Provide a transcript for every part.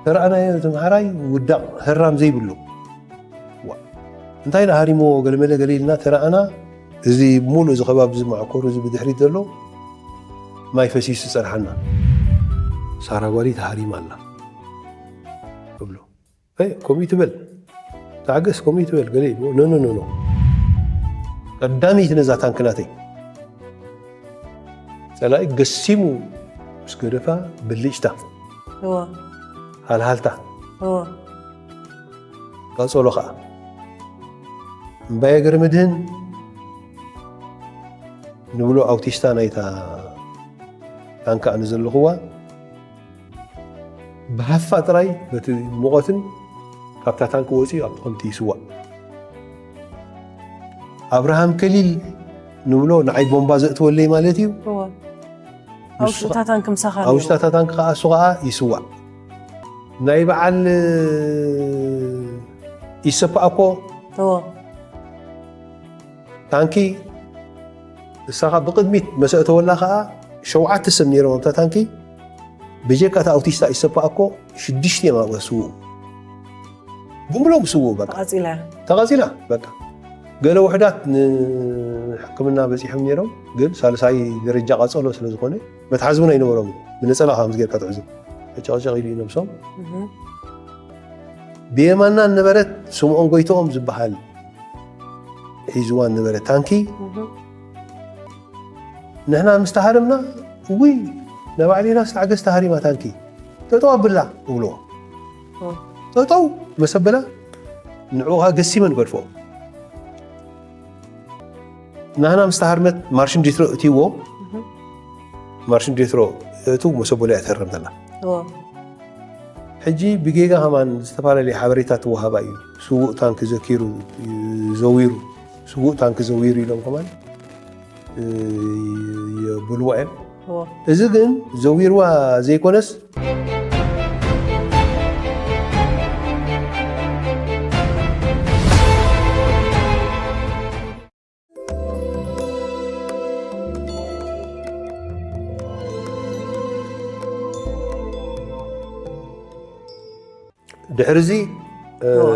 ተረኣናዮ፣ እቲ ምሃራይ ውዳቕ ህራም ዘይብሉ። ዋ፣ እንታይ ደኣ ሃሪምዎ ገለመለ ገለ ኢልና ተረኣና። እዚ ሙሉእ እዚ ከባቢ እዚ መዓኮሩ እዚ ብድሕሪት ዘሎ ማይ ፈሲሱ ጸንሓና። ሳራ ጓሊ ተሃሪማ ኣላ እብሎ። "ኣይ፣ ከምኡ ትበል፣ ተዓገስ፣ ከምኡ ትበል" ገለ ኢልዎ። "ኖ፣ ኖ፣ ኖ፣ ኖ። ቀዳመይቲ ነዛ ታንክ ናተይ" ጸላኢ ገሲሙ ምስ ገደፋ ብልጭታ፣ እወ። ሃልሃልታ፣ እወ። ቀጸሎ ኸኣ እምባየ ገረመድህን ንብሎ ኣውቲስታ ናይታ ታንክ ኣነ ዘለኽዋ ብሃፋ ጥራይ በቲ ሙቐትን ካብታ ታንክ ወጺኡ ኣብቲ ከምቲ ይስዋእ። ኣብርሃም ከሊል ንብሎ ንዓይ ቦምባ ዘእትወለይ ማለት እዩ። እወ። ኣብ ንሱ ውሽጢ እታ ታንክ ምሳኻ ኣብ ውሽጢ ነይሩ። እታ ታንክ ከኣ እሱ ከኣ ይስዋእ። ናይ በዓል ኢሰፓ ኣኮ እወ። ታንኪ ንሳኻ ብቕድሚት መሰእተወላ ከኣ ሸውዓተ ሰብ ነይሮም ኣብታ ታንኪ። ብጀካ እታ ኣውቲስታ ኢሰፓ ኣኮ ሽዱሽተ እዮም ኣብኡ ስውኡ። ብሙሎም ስውኡ በቃ። ተቓጺላ እያ። ተቓጺላ በቃ። ገለ ውሑዳት ንሕክምና በጺሖም ነይሮም፣ ግን ሳልሳይ ደረጃ ቃጸሎ ስለ ዝኾነ መትሓዚ እውን ኣይነበሮምን። ብነጸላ ከም ዝጌርካ ትሕዞ። ዕጨቕጨቕ ኢሉ እዩ ነብሶም። እህ። ብየማና ነበረት ስምዖን ጎይትኦም ዝበሃል ሒዝዋ ነበረ ታንኪ። እህ። ንሕና ምስ ተሃረምና፣ "ውይ፣ ንባዕሌናስ ተዓገስ ተሃሪማ ታንኪ። ጠጠው ኣብላ" እብልዎ። እህ። ጠጠው መሰበላ ንዕኡ ኸኣ ገሲመ ንገድፎ። ናህና ምስ ተሃርመት ማርሽን ዲትሮ እትይዎ፣ እህ። ማርሽን ዲትሮ እቱ መሰቦልያ እትህረም ዘላ። እዎ። ሕጂ ብጌጋ ከማን ዝተፈላለየ ሓበሬታ ትወሃባ እዩ። ስዉእ ታንክ ዘኪሩ፣ ዘዊሩ፣ ስዉእ ታንክ ዘዊሩ ኢሎም ከማን፣ እ፣ የብልዋ እዮም። እዎ። እዚ ግን ዘዊርዋ ዘይኮነስ፣ ድሕርዚ፣ እ፣ እዋ።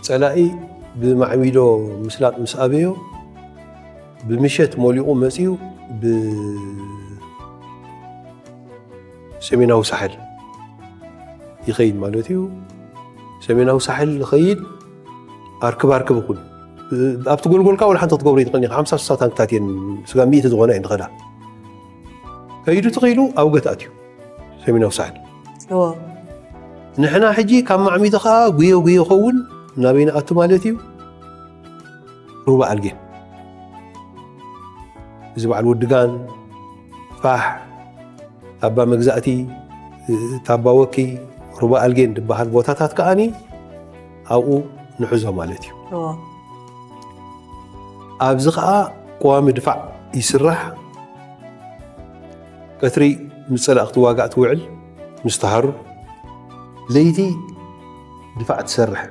ጸላኢ ብማዕቢዶ ምስላጥ ምስ ኣበዮ፣ ብምሸት ሞሊቑ መጺኡ፣ ብ-፣ ሰሜናዊ ሳሕል ይኸይድ ማለት እዩ። ሰሜናዊ ሳሕል ይኸይድ፣ ኣርክብ ኣርክብ ይኹን። ኣብቲ ጎልጎልካ ወላ ሓንቲ ክትገብሮ ይትኽእል ኢኻ። ሓምሳ ስሳ ታንክታት እየን፣ ስጋ ሚእቲ ዝኾና እየን ዝኸዳ። ከይዱ ተኸይሉ ኣብ ገት ኣትዩ፣ ሰሜናዊ ሳሕል። እዎ። ንሕና ሕጂ ካብ ማዕሚቶ ኸዓ ጉዮ ጉዮ ኸውን ናበይ ንኣቱ ማለት እዩ? ሩባ ኣልጌን። እዚ በዓል ውድጋን፣ ፋሕ፣ ታባ መግዛእቲ፣ ታባ ወኪ፣ ሩባ ኣልጌን ዝበሃል ቦታታት ከኣኒ ኣብኡ ንሕዞ ማለት እዩ። እዎ። ኣብዚ ኸኣ ቀዋሚ ድፋዕ ይስራሕ። ቀትሪ ምስ ጸላእ ክትዋጋእ ትውዕል ምስ ተሃሩር፣ ለይቲ ድፋዕ ትሰርሕ።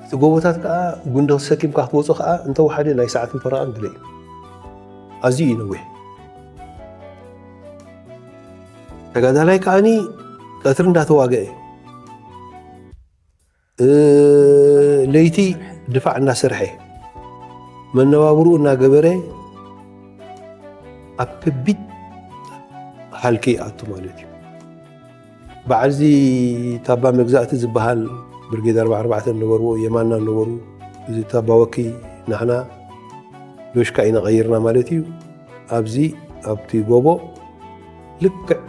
እቲ ጎቦታት ከኣ ጉንዲ ተሰኪምካ ክትወጾ ከኣ እንተወሓደ ናይ ሰዓትን ፈረቓን ድለ እዩ። ኣዝዩ እዩ ነዊሕ። ተጋዳላይ ከኣኒ ቀትሪ እንዳተዋግአ፣ እ፣ ለይቲ ድፋዕ እናሰርሐ፣ መነባብርኡ እናገበረ ኣብ ከቢድ ሃልኪ ይኣቱ ማለት እዩ። በዓል እዚ ታባ መግዛእቲ ዝበሃል ብርጌድ ኣርባዓ ኣርባዕተ ነበርዎ፣ የማና ነበሩ። እዚ ታባ ወኪ ናህና ዶሽካ ኢና ቀይርና ማለት እዩ። ኣብዚ ኣብቲ ጎቦ ልክዕ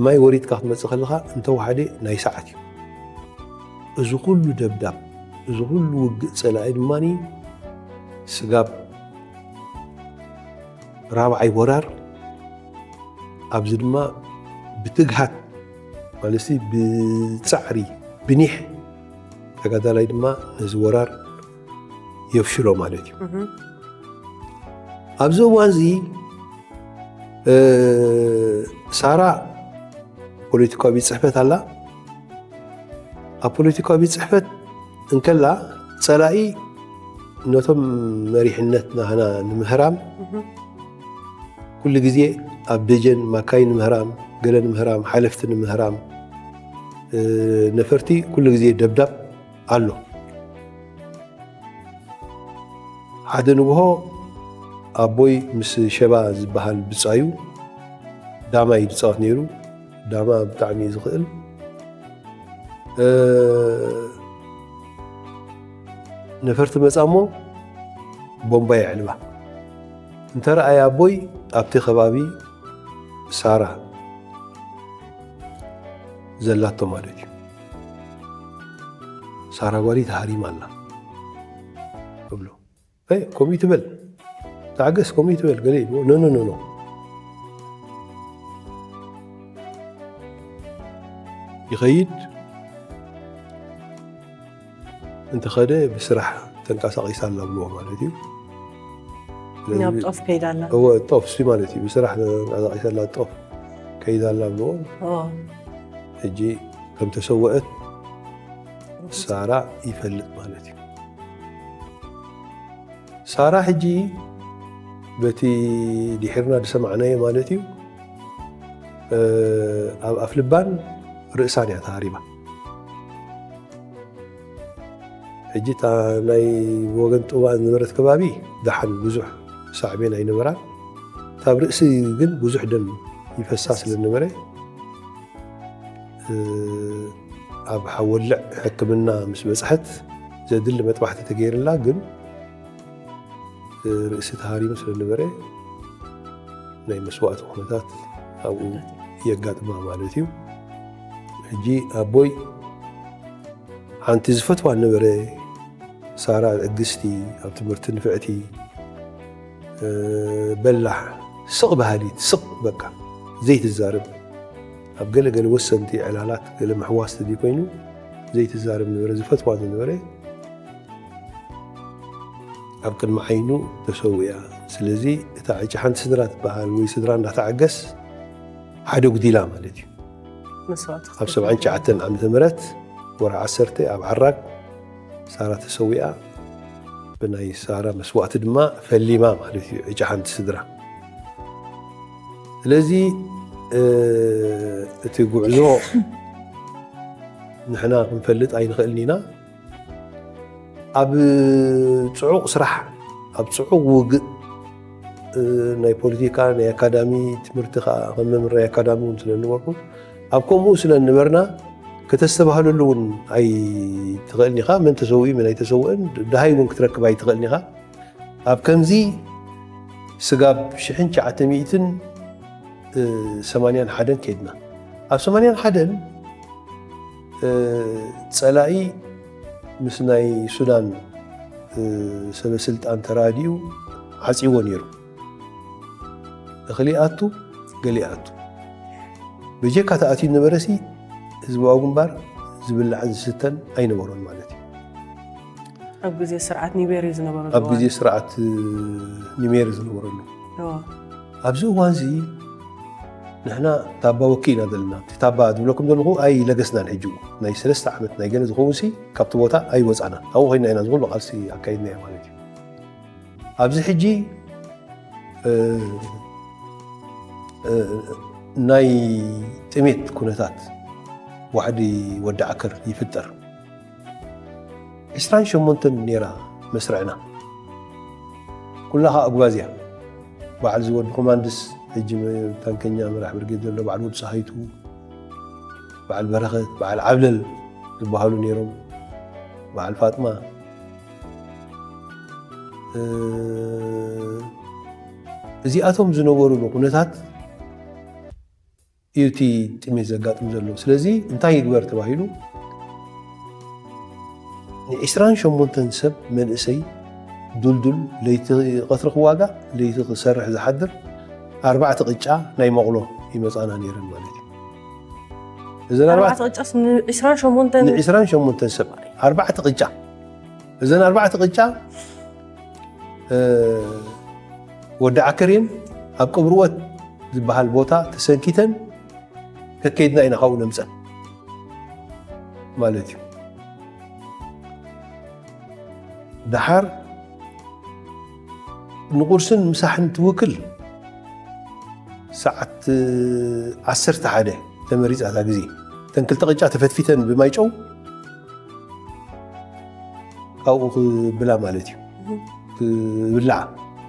ማይ ወሪድካ ክትመጽእ ከለኻ እንተወሓደ ናይ ሰዓት እዩ። እዚ ኩሉ ደብዳብ፣ እዚ ኩሉ ውግእ ጸላኢ ድማኒ ስጋብ ራብዓይ ወራር፣ ኣብዚ ድማ ብትግሃት፣ ማለትሲ ብጻዕሪ፣ ብኒሕ ተጋዳላይ ድማ ነዚ ወራር የፍሽሎ ማለት እዩ። እህ። ኣብዚ እዋን እዚ፣ እ፣ ሳራ ፖለቲካዊ ቤት ጽሕፈት ኣላ። ኣብ ፖለቲካዊ ቤት ጽሕፈት እንከላ፣ ጸላኢ ነቶም መሪሕነት ናህና ንምህራም እህ። ኩሉ ግዜ ኣብ ደጀን ማካይ ንምህራም፣ ገለ ንምህራም፣ ሓለፍቲ ንምህራም፣ ነፈርቲ ኩሉ ግዜ ደብዳብ ኣሎ። ሓደ ንግሆ ኣቦይ ምስ ሸባ ዝበሃል ብጻዩ ዳማ እዩ ዝጻወት ነይሩ። ዳማ ብጣዕሚ እዩ ዝኽእል። ነፈርቲ መጻ እሞ ቦምባ የዕልባ። እንተረኣየ ኣቦይ ኣብቲ ከባቢ ሳራ ዘላቶ ማለት እዩ። ሳራ ጓሊ ተሃሪማ ኣላ እብሎ። ከምኡ ትበል፣ ተዓገስ፣ ከምኡ ትበል ገለ ይብሎ። ኖ ኖ ኖ ኖ። ይኸይድ። እንተኸደ ብስራሕ ተንቀሳቒሳ ኣላ ብልዎ ማለት እዩ። ናብ ጦፍ ከይዳ ኣላ። እወ፣ ጦፍ ሲ ማለት እዩ። ብስራሕ ተንቀሳቒሳ ኣላ፣ ጦፍ ከይዳ ኣላ ብልዎ። ሕጂ ከም ተሰወአት ሳራ ይፈልጥ ማለት እዩ። ሳራ ሕጂ በቲ ድሒርና ዝሰማዕናዮ ማለት እዩ፣ ኣብ ኣፍልባን ርእሳን እያ ተሃሪማ። ሕጂ እታ ናይ ወገን ጥዋ ዝነበረት ከባቢ ደሓን ብዙሕ ሳዕቤን ኣይነበራን። እታ ኣብ ርእሲ ግን ብዙሕ ደም ይፈሳ ስለ ነበረ፣ ኣብ ሓወልዕ ሕክምና ምስ በጽሐት ዘድሊ መጥባሕቲ ተገይርላ፣ ግን ርእሲ ተሃሪሙ ስለ ነበረ ናይ መስዋእቲ ኩነታት ኣብኡ የጋጥማ ማለት እዩ። ሕጂ ኣቦይ ሓንቲ ዝፈትዋ ነበረ፣ ሳራ ዕግስቲ፣ ኣብ ትምህርቲ ንፍዕቲ፣ በላሕ፣ ስቕ በሃሊት፣ ስቕ በቃ ዘይትዛረብ፣ ኣብ ገለ ገለ ወሰንቲ ዕላላት ገለ ምሕዋስ ተዘይኮይኑ ዘይትዛረብ ነበረ፣ ዝፈትዋ ዝነበረ። ኣብ ቅድሚ ዓይኑ ተሰዊኣ። ስለዚ እታ ዕጫ ሓንቲ ስድራ ትበሃል ወይ ስድራ እንዳተዓገስ ሓደ ጉዲላ ማለት እዩ። መስዋእቲ ኣብ ክትከፍል። ሰብዓን ትሽዓተን ዓመተ ምህረት ወርሒ ዓሰርተ ኣብ ዓራግ ሳራ ተሰዊኣ። ብናይ ሳራ መስዋእቲ ድማ ፈሊማ ማለት እዩ ዕጫ ሓንቲ ስድራ። ስለዚ እቲ ጉዕዞ ንሕና ክንፈልጥ ኣይንኽእልን ኢና። ኣብ ጽዑቕ ስራሕ፣ ኣብ ጽዑቕ ውግእ፣ ናይ ፖለቲካ፣ ናይ ኣካዳሚ ትምህርቲ ከኣ ከም መምህር ናይ ኣካዳሚ እውን ስለ ዝነበርኩ፣ ኣብ ከምኡ ስለ ዝነበርና ከተስተባህለሉ እውን ኣይትኽእልን ኢኻ። መን ተሰዊኡ፣ መን ኣይተሰውአን፣ ደሃይ እውን ክትረክብ ኣይትኽእልን ኢኻ። ኣብ ከምዚ ስጋብ ሽሕን ትሽዓተ ሚእትን ሰማንያን ሓደን ከይድና። ኣብ ሰማንያን ሓደን ጸላኢ ምስ ናይ ሱዳን ሰበ ስልጣን ተራዲኡ ዓጺዎ ነይሩ። እኽሊ ኣቱ፣ ገሊ ኣቱ። ብጀካ ተኣትዩ ነበረሲ ህዝባዊ ግንባር ዝብላዕን ዝስተን ኣይነበሮን ማለት እዩ። ኣብ ግዜ ስርዓት ኒቤር እዩ ዝነበረሉ ኣብ እዋን። ግዜ ስርዓት ኒሜር ዝነበረሉ። እዎ። ኣብዚ እዋን እዚ ንሕና ታባ ወኪ ኢና ዘለና። እቲ ታባ ዝብለኩም ዘለኹ ኣይለገስናን። ሕጂ ናይ ሰለስተ ዓመት ናይ ገለ ዝኸውን ሲ ካብቲ ቦታ ኣይወጻናን። ኣብኡ ኮይና ኢና ዝኹሉ ቃልሲ ኣካይድናዮ ማለት እዩ። ኣብዚ ሕጂ፣ እ፣ እ፣ ናይ ጥሜት ኩነታት ዋሕዲ ወዲ ዓከር ይፍጠር። ዕስራን ሸሞንተን ነይራ መስርዕና። ኩላ ኸኣ ኣጉባዝ እያ። በዓል ዝወዲ ኮማንድስ፣ ሕጂ ታንከኛ መራሕ ብርጌድ ዘሎ በዓል ወዲ ጸሃይቱ፣ በዓል በረኸት፣ በዓል ዓብለል ዝበሃሉ ነይሮም። በዓል ፋጥማ። እ፣ እዚኣቶም ዝነበሩሉ ኩነታት እዩ እቲ ጥሜት ዘጋጥም ዘሎ። ስለዚ እንታይ ይግበር ተባሂሉ፣ ንዕስራን ሸሞንተን ሰብ መንእሰይ ዱልዱል ለይቲ ቀትሪ ክዋጋእ ለይቲ ክሰርሕ ዝሓድር ኣርባዕተ ቅጫ ናይ መቕሎ ይመጻና ነይረን ማለት እዩ። እዘን ኣርባዕተ ኣርባዕተ ቅጫስ ንዕስራን ሸሞንተን ንዕስራን ሸሞንተን ሰብ ኣርባዕተ ቅጫ። እዘን ኣርባዕተ ቅጫ፣ እ፣ ወዲ ዓከርየን ኣብ ቅብርወት ዝበሃል ቦታ ተሰንኪተን ከከይድና ኢና ካብኡ ነምፀን ማለት እዩ። ደሓር ንቁርስን ምሳሕን ትውክል ሰዓት ዓሰርተ ሓደ ተመሪፃ እታ ግዜ። እተን ክልተ ቅጫ ተፈትፊተን ብማይ ጨው ካብኡ ክብላ ማለት እዩ። ክብላዓ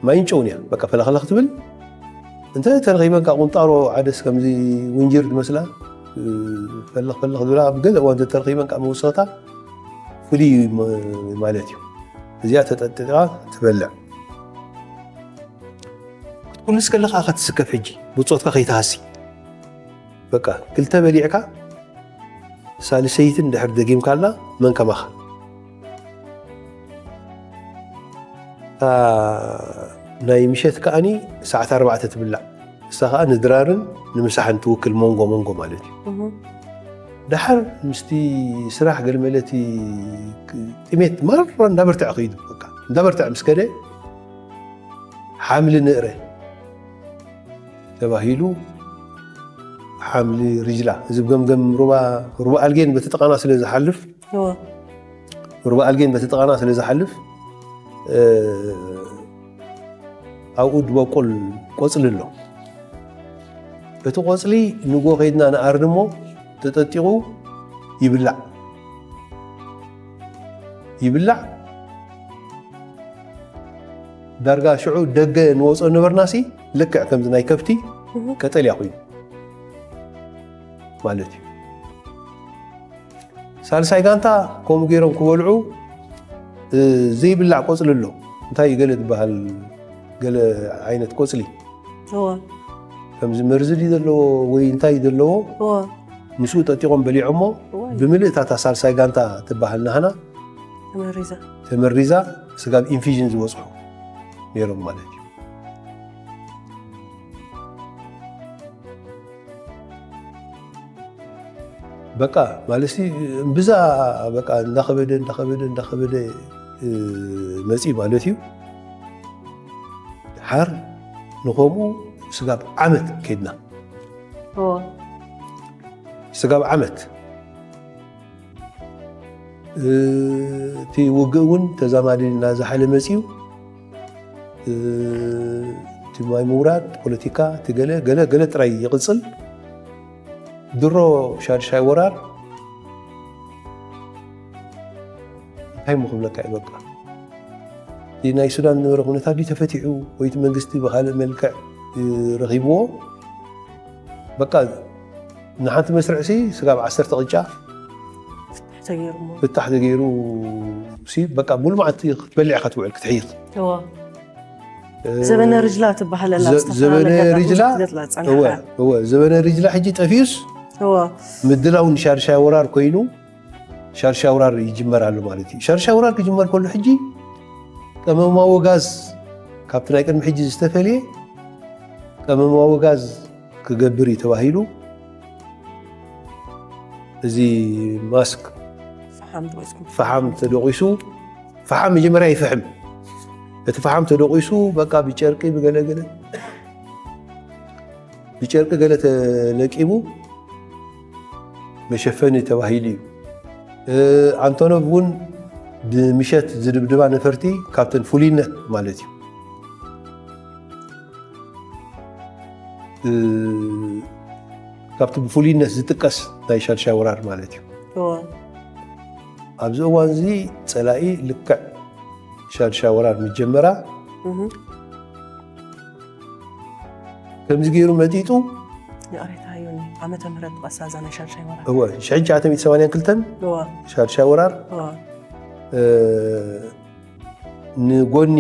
ማይን ጨውን እያ። በቃ ፈለኽለኽ ትብል። እንተ ተረኺበን ካብ ቁንጣሮ ዓደስ ከምዚ ውንጅር ዝመስላ ፈለኽ ፈለኽ ዝብላ፣ ኣብ ገለ እዋን ተተረኺበን ካብ መወሰኽታ ፍሉይ እዩ ማለት እዩ። እዚኣ ተጠጢቓ ትበልዕ። ክትኩንስ ከለኻ ከትስከፍ ሕጂ ብጾትካ ከይትሃሲ። በቃ ክልተ በሊዕካ ሳልሰይትን ድሕር ደጊምካላ መን ከማኻ። እታ ናይ ምሸት ከኣኒ ሰዓት ኣርባዕተ ትብላዕ። እሳ ከኣ ንድራርን ንምሳሕን ትውክል፣ መንጎ መንጎ ማለት እዩ። እህ። ደሓር ምስቲ ስራሕ ገለ መለቲ ጥሜት ማራ እንዳበርትዐ ከይዱ፣ በቃ እንዳበርትዐ ምስ ከደ ሓምሊ ንእረ ተባሂሉ፣ ሓምሊ ሪጅላ፣ እዚ ብገምገም ሩባ፣ ሩባ ኣልጌን በቲ ጥቓና ስለ ዝሓልፍ፣ እወ። ሩባ ኣልጌን በቲ ጥቓና ስለ ዝሓልፍ፣ እ፣ ኣብኡ ድበቁል ቆጽሊ ኣሎ። እቲ ቆጽሊ ንጎ ከይድና ንኣርድ እሞ ተጠጢቑ ይብላዕ። ይብላዕ። ዳርጋ ሽዑ ደገ ንወፅኦ ነበርናሲ፣ ልክዕ ከምዚ ናይ ከብቲ እህ። ቀጠልያ ኮይኑ ማለት እዩ። ሳልሳይ ጋንታ ከምኡ ገይሮም ክበልዑ፣ እ፣ ዘይብላዕ ቆፅሊ ኣሎ። እንታይ እዩ ገለ ዝበሃል፣ ገለ ዓይነት ቆፅሊ። እወ። ከምዚ መርዚ ድዩ ዘለዎ ወይ እንታይ እዩ ዘለዎ? እወ። ምስኡ ጠጢቖም በሊዖሞ፣ እወ። ብምልእታ እታ ሳልሳይ ጋንታ ትበሃል ናህና ተመሪዛ። ተመሪዛ፣ ስጋብ ኢንፊዥን ዝበፅሑ ነይሮም ማለት እዩ። በቃ ማለትሲ እምብዛ በቃ እንዳኸበደ፣ እንዳኸበደ፣ እንዳኸበደ፣ እ፣ መጺኡ ማለት እዩ። ድሓር ንኸምኡ ስጋብ ዓመት ከይድና። እወ። ስጋብ ዓመት። እ፣ እቲ ውግእ እውን ተዛማዲ እናዛሓለ መጺኡ። እ፣ እቲ ማይ ምውራድ፣ ፖለቲካ፣ እቲ ገለ፣ ገለ፣ ገለ ጥራይ ይቕጽል። ድሮ ሻድሻይ ወራር እንታይ እሞ ክብለካ እዩ፣ በቃ። እቲ ናይ ሱዳን ዝነበረ ኩነታት ድዩ ተፈቲሑ ወይ እቲ መንግስቲ ብኻልእ መልክዕ፣ እ፣ ረኺብዎ? በቃ ንሓንቲ መስርዕሲ ስጋብ ዓሰርተ ቅጫ ፍታሕ ተገይሩ እሞ። ፍታሕ ተገይሩ ሲ በቃ ሙሉ መዓልቲ ክትበልዕ ኢኻ ትውዕል ክትሕይኽ። እወ። እ፣ ዘበነ ርጅላ ትበሃል ኣላ፣ ዘ-፣ ዝተፈላለያ ዘበነ ጋር ርጅላ፣ ክትገጥላ ዝጸንሓ። እወ፣ እወ፣ ዘበነ ርጅላ ሕጂ ጠፊኡስ እወ። ምድላው ንሻድሻይ ወራር ኮይኑ ሻድሻይ ወራር ይጅመር ኣሎ ማለት እዩ። ሻድሻይ ወራር ክጅመር ከሎ ሕጂ ቀመማዊ ጋዝ ካብቲ ናይ ቅድሚ ሕጂ ዝተፈልየ ቀመማዊ ጋዝ ክገብር እዩ ተባሂሉ። እዚ ማስክ ፈሓም ተወፂኡ። ፈሓም ተደቂሱ፣ ፈሓም መጀመርያ ይፍሕም። እቲ ፈሓም ተደቂሱ በቃ ብጨርቂ ብገለገለ ብጨርቂ ገለ ተለቂቡ መሸፈኒ ተባሂሉ እዩ። እ፣ ኣንቶኖቭ እውን ብምሸት ዝድብድባ ነፈርቲ ካብተን ፍሉይነት ማለት እዩ። እ፣ ካብቲ ብፍሉይነት ዝጥቀስ ናይ ሻድሻይ ወራር ማለት እዩ። እወ። ኣብዚ እዋን እዚ ጸላኢ ልክዕ ሻድሻይ ወራር ምስ ጀመራ እህ። ከምዚ ገይሩ መጢጡ። ይቕሬታ ዮኒ፣ ዓመተ ምህረት ብቐሳ እዛ ናይ ሻድሻይ ወራር። እወ፣ ሽሕን ትሽዓተ ሚእቲ ሰማንያን ክልተን እወ። ሻድሻይ ወራር፣ እወ። እ፣ ንጎኒ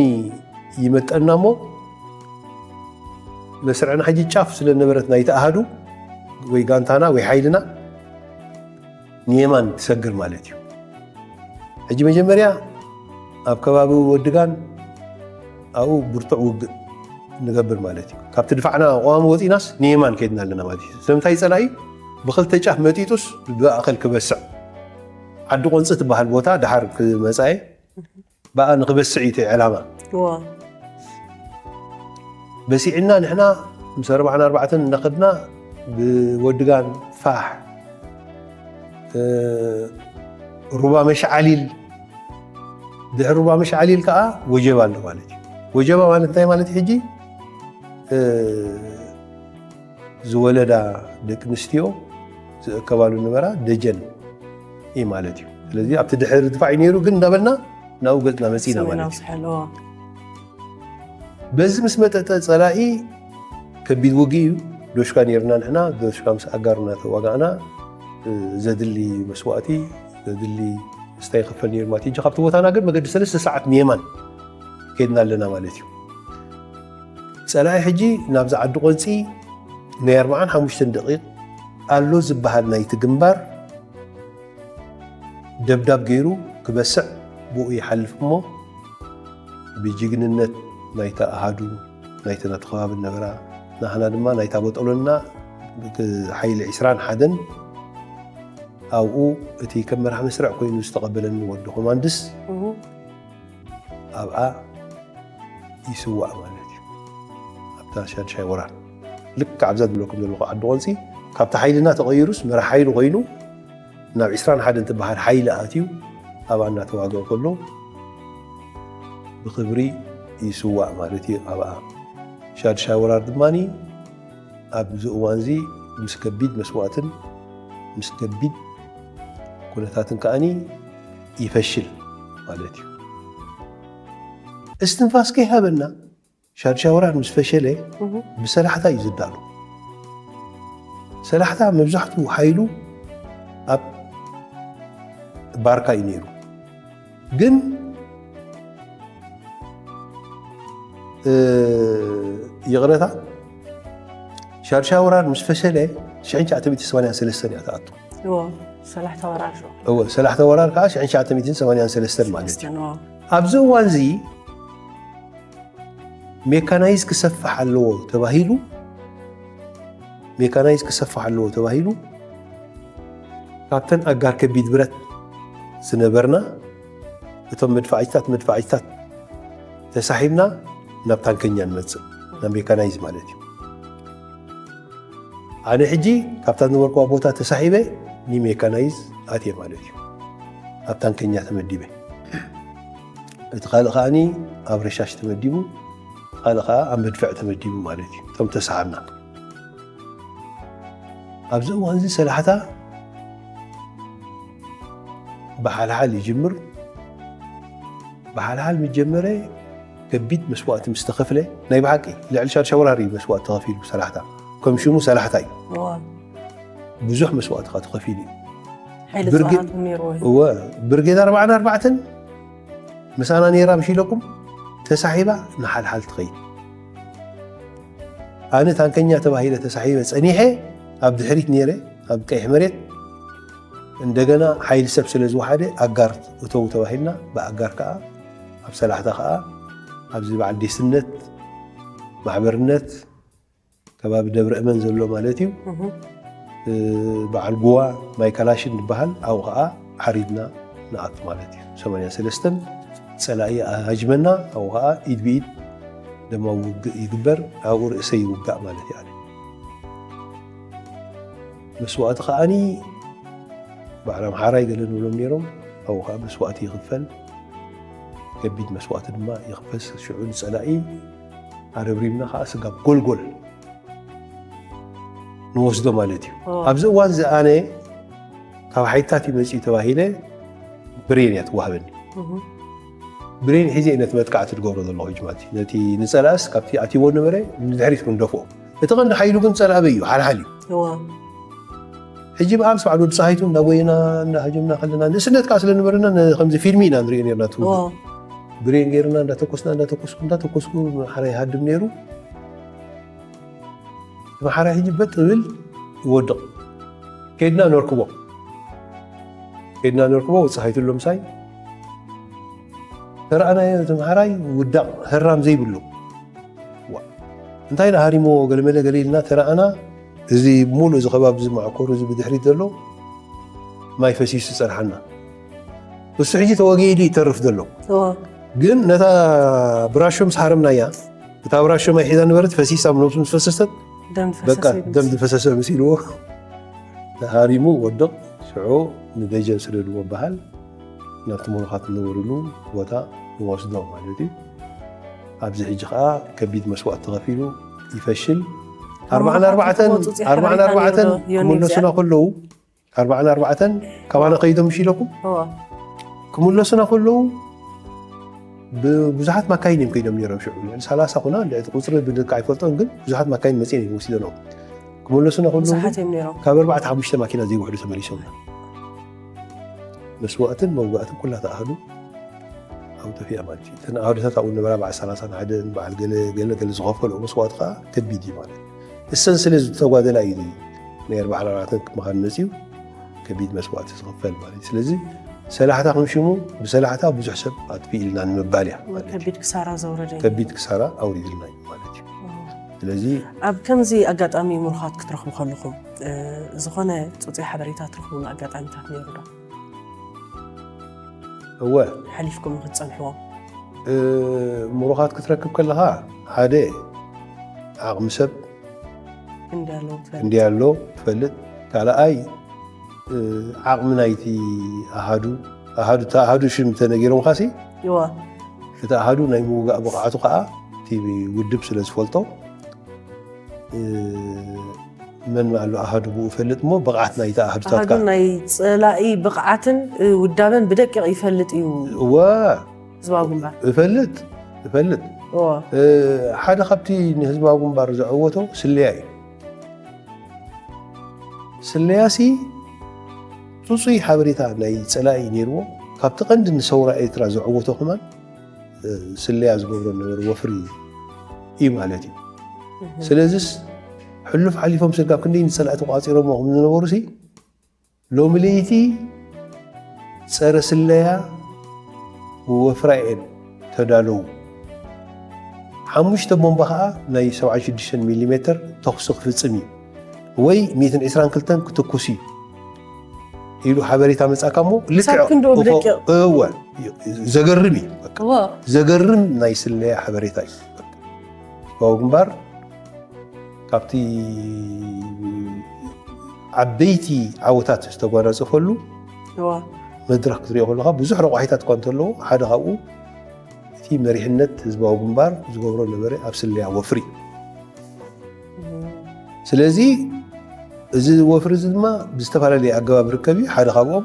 ይመጠና እሞ፣ መስርዕና ሕጂ ጫፍ ስለ ነበረት ናይቲ ኣሃዱ ወይ ጋንታና ወይ ሓይልና፣ ንየማን ትሰግር ማለት እዩ። ሕጂ መጀመርያ ኣብ ከባቢ ወድጋን ኣብኡ ብርቱዕ ውግእ ንገብር ማለት እዩ። ካብቲ ድፋዕና ቅዋም ወፂናስ ንየማን ከይድና ኣለና ማለት እዩ። ስለምንታይ ጸላኢ ብኽልተ ጫፍ መጢጡስ ብማእኸል ክበስዕ፣ ዓዲ ቆንፂ ትበሃል ቦታ ደሓር ክመጻ እየ። ብኣ ንኽበስዕ እዩ እቲ ዕላማ። እዋ። በሲዕና ንሕና ምስ ኣርባዓን ኣርባዕተን እናኸድና ብወድጋን ፋሕ፣ እ፣ ሩባ መሽዓሊል፣ ድሕሪ ሩባ መሽዓሊል ከዓ ወጀባ ኣሎ ማለት እዩ። ወጀባ ማለት እንታይ ማለት እዩ? ሕጂ፣ እ፣ ዝወለዳ ደቂ ኣንስትዮ ዝእከባሉ ነበራ ደጀን እዩ ማለት እዩ። ስለዚ ኣብቲ ድሕሪ ድፋዕ እዩ ነይሩ፣ ግን እንዳበልና ናብኡ ገጽና መጺና ማለት እዩ። በዚ ምስ መጠጠ ጸላኢ ከቢድ ውግእ እዩ። ዶሽካ ነይርና ንሕና፣ ዶሽካ ምስ ኣጋር እናተዋጋእና፣ እ፣ ዘድሊ መስዋእቲ፣ ዘድሊ ስታይ ይኽፈል ነይሩ ማለት እዩ። ካብቲ ቦታና ግን መገዲ ሰለስተ ሰዓት ንየማን ከይድና ኣለና ማለት እዩ። ጸላኢ ሕጂ ናብዚ ዓዲ ቆንጺ ናይ ኣርብዓን ሓሙሽተን ደቂቕ ኣሎ ዝበሃል ናይቲ ግንባር ደብዳብ ገይሩ ክበስዕ ብኡ ይሓልፍ እሞ፣ ብጅግንነት ናይታ ኣሃዱ፣ ናይተን ኣቲ ከባቢ ነበራ፣ ናህና ድማ ናይታ ቦጠሎና ሓይሊ ዒስራን ሓደን ኣብኡ እቲ ከም መራሕ መስርዕ ኮይኑ ዝተቐበለኒ ወዲ ኮማንድስ እሁ። ኣብኣ ይስዋእ ማለት እዩ። ኣብታ ሻድሻይ ወራር ልክዕ ኣብዛ ዝብለኩም ዘለኹ ዓዲ ቆንፂ ካብቲ ሓይልና ተቐይሩስ መራሕ ሓይሊ ኮይኑ ናብ ዒስራን ሓደን ትበሃል ሓይሊ ኣትዩ ኣብኣ እናተዋግኦ ከሎ ብኽብሪ ይስዋእ ማለት እዩ። ኣብኣ ሻድሻይ ወራር ድማ ኣብዚ እዋን እዚ ምስ ከቢድ መስዋእትን ምስ ከቢድ ኩነታትን ከኣኒ ይፈሽል ማለት እዩ። እስትንፋስ ከይሃበና ሻድሻይ ወራር ምስ ፈሸለ እሁ። ብሰላሕታ እዩ ዝዳሎ። ሰላሕታ መብዛሕትኡ ሓይሉ ኣብ ባርካ እዩ ነይሩ። ግን እ፣ ይቕረታ ሻድሻይ ወራር ምስ ፈሸለ ሽሕን ትሽዓተ ሚእትን ሰማንያን ሰለስተን እያ ትኣቱ። እዎ፣ ሰላሕታ ወራር ሾ። እወ፣ ሰላሕታ ወራር ከዓ ሽሕን ትሽዓተ ሚእትን ሰማንያን ሰለስተን ማለት እዩ። ሰለስተን፣ እዎ። ኣብዚ እዋን እዚ ሜካናይዝ ክሰፍሕ ኣለዎ ተባሂሉ፣ ሜካናይዝ ክሰፍሕ ኣለዎ ተባሂሉ፣ ካብተን ኣጋር ከቢድ ብረት ዝነበርና፣ እቶም መድፋዕታት፣ መድፋዕታት ተሳሒብና ናብ ታንከኛ ንመጽእ፣ ናብ ሜካናይዝ ማለት እዩ። ኣነ ሕጂ ካብታ ዝነበርኩዋ ቦታ ተሳሒበ ንሜካናይዝ ኣትየ ማለት እዩ። ኣብ ታንከኛ ተመዲበ። እቲ ካልእ ከኣኒ ኣብ ረሻሽ ተመዲቡ፣ እቲ ካልእ ከኣ ኣብ መድፍዕ ተመዲቡ ማለት እዩ። እቶም ተሳሓብና። ኣብዚ እዋን እዚ ሰላሕታ ብሓልሓል ይጅምር። ብሓልሓል ምስ ጀመረ ከቢድ መስዋእቲ ምስ ተኸፍለ፣ ናይ ብሓቂ ልዕሊ ሻድሻይ ወራር እዩ መስዋእቲ ተኸፊሉ ሰላሕታ። ከም ሽሙ ሰላሕታ እዩ። እዋ። ብዙሕ መስዋእቲ ከኣ ተኸፊሉ እዩ። ሓይሊ ብርጌ-፣ ጽዋዕኩም ነይርዎ እዩ። እወ፣ ብርጌድ ኣርባዓን ኣርባዕተን ምሳና ነይራ፣ ምሽ ኢለኩም፣ ተሳሒባ ንሓልሓል ትኸይድ። ኣነ ታንከኛ ተባሂለ ተሳሒበ ጸኒሐ፣ ኣብ ድሕሪት ነይረ፣ ኣብ ቀይሕ መሬት። እንደገና ሓይሊ ሰብ ስለ ዝወሓደ ኣጋር እተው ተባሂልና፣ ብኣጋር ከኣ ኣብ ሰላሕታ ከኣ ኣብዚ በዓል ዴስነት፣ ማሕበርነት፣ ከባቢ ደብረ እመን ዘሎ ማለት እዩ። እህ። እ፣ በዓል ጉዋ፣ ማይ ካላሽን ዝበሃል፣ ኣብኡ ከኣ ሓሪድና ንኣቱ ማለት እዩ። ሰማንያን ሰለስተን ጸላኢ ኣሃጅመና፣ ኣብኡ ከኣ ኢድ ብኢድ ደማዊ ውግእ ይግበር፣ ኣብኡ ርእሰይ ይውጋእ ማለት እዩ። መስዋእቲ ከኣኒ በዓል ኣምሓራይ ገለ ንብሎም ነይሮም፣ ኣብኡ ከኣ መስዋእቲ ይኽፈል፣ ከቢድ መስዋእቲ ድማ ይኽፈል። ሽዑ ንጸላኢ ኣረብሪብና ከኣ ስጋብ ጎልጎል ንወስዶ ማለት እዩ። ኦ። ኣብዚ እዋን እዚ ኣነ ካብ ሓይልታት እዩ መጺኡ ተባሂለ ብሬን እያ ትዋሃበኒ። እሁ። ብሬን ሒዘ እየ ነቲ መጥቃዕቲ ዝገብሮ ዘለኹ ሕጂ ማለት እዩ። ነቲ ንጸላእስ ካብቲ ኣትይዎ ነበረ ንድሕሪት ክንደፍኦ። እቲ ቀንዲ ሓይሉ ግን ጸላኢ ኣበይ እዩ? ሓልሓል እዩ። እዋ። ሕጂ ብኣምስ በዓል ወዲ ጸሃይቱ እንዳጎየና እንዳሃጀምና ከለና ንእስነት ከኣ ስለ ነበረና ነ-፣ ከምዚ ፊልሚ ኢና ንሪኦ ነርና እቲ ውግእ። እዋ። ብሬን ገይርና እንዳተኮስና እንዳተኮስኩ እንዳተኮስኩ ሓራ ይሃድም ነይሩ። እቲ መሓራይ ሕጂ በጥ ዝብል ይወድቕ። ከይድና ነርክቦ። ከይድና ነርክቦ፣ ወዲ ጸሃይቱ ኣሎ ምሳይ። ተረኣናዮ፣ እቲ መሓራይ ውዳቕ ህራም ዘይብሉ። ዋ፣ እንታይ ደኣ ሃሪሞ ገለመለ ገለ ኢልና ተረኣና። እዚ ሙሉእ እዚ ከባቢ እዚ መዓኮሩ እዚ ብድሕሪት ዘሎ ማይ ፈሲሱ ጸንሓና። እሱ ሕጂ ተወጊኡ ኢሉ ይተርፍ ዘሎ። እዎ። ግን ነታ ብራሾ ምስ ሃረምናያ፣ እታ ብራሾ ማይ ሒዛ ነበረት፣ ፈሲሳ፣ ኣብ ነብሱ ምስ ፈሰሰት፣ ደም በቃ ዝፈሰሰ እዩ ደም ዝፈሰሰ መሲልዎ። ተሃሪሙ ወድቕ። ሽዑ ንደጀን ስደድዎ በሃል። ናብቲ ምሩኻት ዝነበሩሉ ቦታ ንወስዶ ማለት እዩ። ኣብዚ ሕጂ ኸኣ ከቢድ መስዋእቲ ተኸፊሉ ይፈሽል። ኣርባዓን ኣርባዕተን ኣርባዓን ኣርባዕተን ክምለሱና ከለዉ ኣርባዓን ኣርባዕተን ካባና ከይዶም ምሽ ኢለኩም ክምለሱና ከለዉ ብዙሓት ማካይን እዮም ከይዶም ነይሮም። ሽዑ ልዕሊ ሰላሳ ኩና ልዕሊ ቁፅሪ ብድካ ኣይፈልጦን፣ ግን ብዙሓት ማካይን መፅየን እዮም ወሲደኖም። ክምለሱና ከለዉ ብዙሓት እዮም ነይሮም። ካብ ኣርባዕተ ሓሙሽተ ማኪና ዘይውሕዱ ተመሊሶም። መስዋእትን መውጋእትን ኩላ ተኣህዱ ኣብኡ ጠፊኣ ማለት እዩ። እተን ኣሃዱታት ኣብኡ ነበራ በዓል ሰላሳን ሓደን በዓል ገለ ገለ ገለ ዝኸፈሉ መስዋእቲ ከዓ ከቢድ እዩ ማለት እዩ። እሰን ስለ ዝተጓደላ እዩ ናይ ኣርባዓን ኣርባዕተን ክመኻን መፅዩ ከቢድ መስዋእቲ ዝኽፈል ማለት እዩ። ስለዚ ሰላሕታ ከም ሽሙ ብሰላሕታ ብዙሕ ሰብ ኣጥፊእልና ንምባል እያ ማለት እዩ። ከቢድ ክሳራ ዘውረደ እዩ። ከቢድ ክሳራ ኣውሪድልና እዩ ማለት እዩ። ስለዚ ኣብ ከምዚ ኣጋጣሚ ምሩኻት ክትረኽቡ ከለኹም ዝኾነ ፅፁይ ሓበሬታ ትረኽቡሉ ኣጋጣሚታት ነይሩ ዶ? እወ። ሓሊፍኩም ንክትፀንሕዎም? ምሩኻት ክትረክብ ከለኻ ሓደ ዓቕሚ ሰብ እንዲ ኣሎ ትፈልጥ። እንዲ ኣሎ ትፈልጥ። ካልኣይ ዓቕሚ ናይቲ ኣሃዱ ኣሃዱ እታ ኣሃዱ ሽም ተነጊሮምኻሲ እወ። እቲ ኣሃዱ ናይ ምውጋእ ብቕዓቱ ከዓ እቲ ውድብ ስለ ዝፈልጦ መን ኣሎ ኣሃዱ ብኡ ፈልጥ እሞ ብቕዓት ናይቲ ኣሃዱታትካ ኣሃዱ ናይ ፀላኢ ብቕዓትን ውዳበን ብደቂቕ ይፈልጥ እዩ። እወ ህዝባዊ ግንባር እፈልጥ እፈልጥ እወ። ሓደ ካብቲ ንህዝባዊ ግንባር ዘዐወቶ ስለያ እዩ። ስለያሲ ፅፁይ ሓበሬታ ናይ ፀላኢ ነይርዎ። ካብቲ ቀንዲ ንሰውራ ኤርትራ ዘዐወቶ ከማን ስለያ ዝገብሮ ነበረ ወፍሪ እዩ ማለት እዩ። ስለዚስ ሕሉፍ ሓሊፎም ስጋብ ክንደይ ንፀላእቲ ቋፂሮሞ ከም ዝነበሩ ሲ ሎሚ ለይቲ ፀረ ስለያ ወፍራ እየን ተዳለዉ። ሓሙሽተ ቦምባ ከዓ ናይ ሰብዓን ሽዱሽተን ሚሊ ሜትር ተኹሲ ክፍፅም እዩ ወይ ሚእትን ዕስራን ክልተን ክትኩስ እዩ ኢሉ ሓበሬታ መፃካ እሞ ልክዕ ክሳብ ክንድኡ ብደቂቕ። እወ ዘገርም እዩ በቃ። እወ። ዘገርም ናይ ስለያ ሓበሬታ እዩ። ህዝባዊ ግንባር ካብቲ ዓበይቲ ዓወታት ዝተጓናፀፈሉ እወ። መድረክ ክትሪኦ ከለካ ብዙሕ ረቋሒታት እኳ እንተለዎ ሓደ ካብኡ እቲ መሪሕነት ህዝባዊ ግንባር ዝገብሮ ነበረ ኣብ ስለያ ወፍሪ። ስለዚ እዚ ወፍሪ እዚ ድማ ብዝተፈላለየ ኣገባብ ርከብ እዩ። ሓደ ካብኦም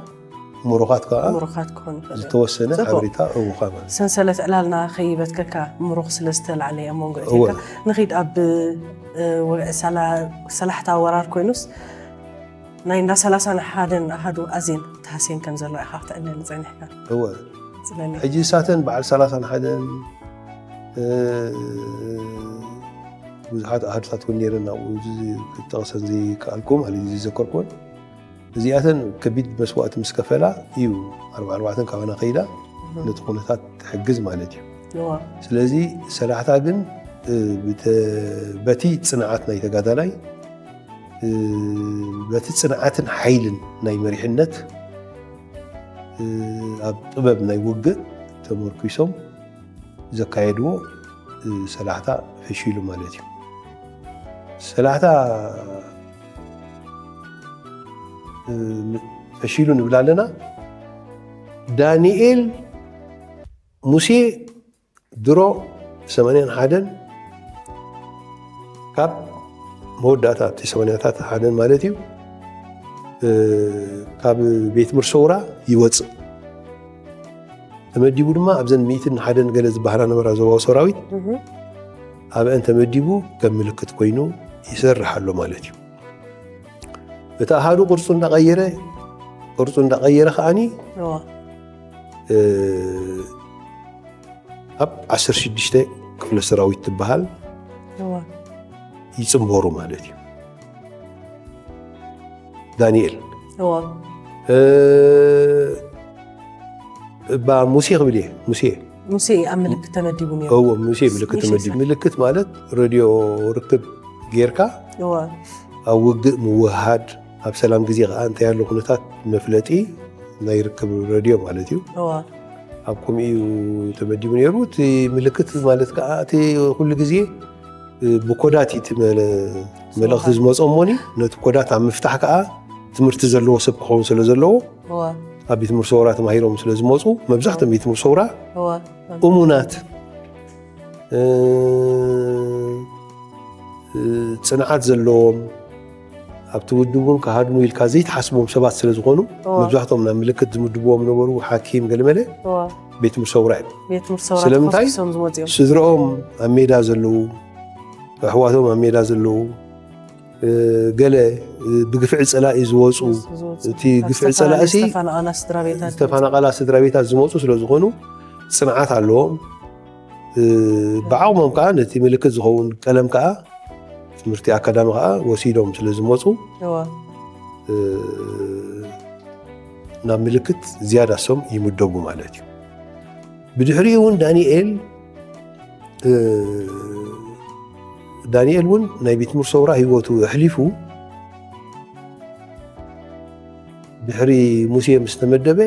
ምሩኻት ከዓ ምሩኻት ክኾኑ ይኽእሉ እዮም። ዝተወሰነ ጽቡቕ። ሓበሬታ እውኻ ማለት እዩ። ሰንሰለት ዕላልና ከይበትከካ ምሩኽ ስለ ዝተላዕለ ኣብ መንጎ እወ። ኢትዮጵያ ንኺድ ኣብ፣ እ፣ ወግዒ ሰላ-፣ ሰላሕታ ወራር ኮይኑስ ናይ እንዳ ሰላሳን ሓደን ኣሃዱ ኣዝየን ተሃስየን ከም ዘለዋ ኢኻ ክተዕልለኒ ጸኒሕካ። እወ። ጽለለይ። ሕጂ እሳተን በዓል ሰላሳን ሓደን፣ እ፣ ብዙሓት ኣሃዱታት እውን ነይረን ኣብኡ፣ እዚ ክጠቕሰን ዘይከኣልኩ ማለት እዩ፣ ዘይዘከርኩወን። እዚኣተን ከቢድ መስዋእቲ ምስ ከፈላ እዩ ኣርባዓ ኣርባዕተን ካባና ከይዳ እህ። ነቲ ኩነታት ትሕግዝ ማለት እዩ። እዋ። ስለዚ ሰላሕታ ግን፣ እ፣ ብተ-፣ በቲ ጽንዓት ናይ ተጋዳላይ፣ እ፣ በቲ ጽንዓትን ሓይልን ናይ መሪሕነት፣ እ፣ ኣብ ጥበብ ናይ ውግእ ተመርኲሶም ዘካየድዎ፣ እ፣ ሰላሕታ ፈሺሉ ማለት እዩ። ሰላሕታ፣ እ፣ ፈሺሉ ንብል ኣለና። ዳንኤል ሙሴ ድሮ ሰማንያን ሓደን ካብ መወዳእታ እቲ ሰማንያታት ሓደን ማለት እዩ፣ እ፣ ካብ ቤት ምርሰውራ ይወፅእ። ተመዲቡ ድማ ኣብዘን ሚእትን ሓደን ገለ ዝበሃላ ነበራ ዞባዊ ሰራዊት እህ። ኣብአን ተመዲቡ ከም ምልክት ኮይኑ ይሰርሕ ኣሎ ማለት እዩ። እቲ ኣሃዱ ቅርጹ እንዳቐየረ፣ ቅርጹ እንዳቐየረ ከኣኒ፣ እዋ። እ፣ ኣብ ዓሰርተ ሽዱሽተ ክፍለ ሰራዊት ትበሃል እዋ። ይጽንበሩ ማለት እዩ። ዳንኤል። እዋ። እ፣ እባ ሙሴ ክብል እየ፣ ሙሴ። ሙሴ ኣብ ምልክት ተመዲቡ ነይሩ። እዎ፣ ሙሴ ምልክት ሙሴ ተመዲቡ። ሰ- ምልክት ማለት ሬድዮ ርክብ ጌርካ እዋ። ኣብ ውግእ ምውህሃድ፣ ኣብ ሰላም ግዜ ከኣ እንታይ ኣሎ ኩነታት መፍለጢ ናይ ርክብ ሬድዮ ማለት እዩ። እዋ። ኣብ ከምኡ እዩ ተመዲቡ ነይሩ። እቲ ምልክት ማለት ከኣ እቲ ኩሉ ግዜ፣ እ፣ ብኮዳት እዩ እቲ መለ-፣ መልእኽቲ ዝመጾ እሞኒ፣ ነቲ ኮዳት ኣብ ምፍታሕ ከኣ ትምህርቲ ዘለዎ ሰብ ክኸውን ስለ ዘለዎ፣ እዋ። ኣብ ቤት ትምህርቲ ሰውራ ተማሂሮም ስለ ዝመጹ፣ መብዛሕትኦም ቤት ትምህርቲ ሰውራ እዋ። እሙናት፣ እ፣ እ፣ ጽንዓት ዘለዎም፣ ኣብቲ ውድብ እውን ክሃድሙ ኢልካ ዘይትሓስቦም ሰባት ስለ ዝኾኑ፣ እዋ። መብዛሕትኦም ናብ ምልክት ዝምድብዎም ነበሩ፣ ሓኪም፣ ገለመለ፣ እዋ። ቤት ትምህርቲ ሰውራ እዮም። ቤት ትምህርቲ ሰውራ ስለምንታይ? ተኾስኩሶም ዝመጹ እዮም። ስድራኦም ኣብ ሜዳ ዘለዉ፣ ኣሕዋቶም ኣብ ሜዳ ዘለዉ፣ እ፣ ገለ፣ እ፣ ብግፍዒ ጸላኢ ዝወጹ፣ ዝወጹ። እቲ ካብ ግፍዒ ዝተፋላለዩ ጸላእሲ ዝተፋናቐላ ስድራ ቤታት ዝተፋናቐላ ስድራ ቤታት ዝመጹ ስለ ዝኾኑ፣ ጽንዓት ኣለዎም። እ፣ ብዓቕሞም ከኣ ነቲ ምልክት ዝኸውን ቀለም ከኣ ትምህርቲ ኣካዳሚ ከኣ ወሲዶም ስለ ዝመጹ፣ እዋ። እ፣ ናብ ምልክት ዝያዳ ሶም ይምደቡ ማለት እዩ። ብድሕሪኡ እውን ዳንኤል፣ እ፣ ዳንኤል እውን ናይ ቤት ትምህርቲ ሰውራ ህይወቱ ኣሕሊፉ ድሕሪ ሙሴ ምስ ተመደበ፣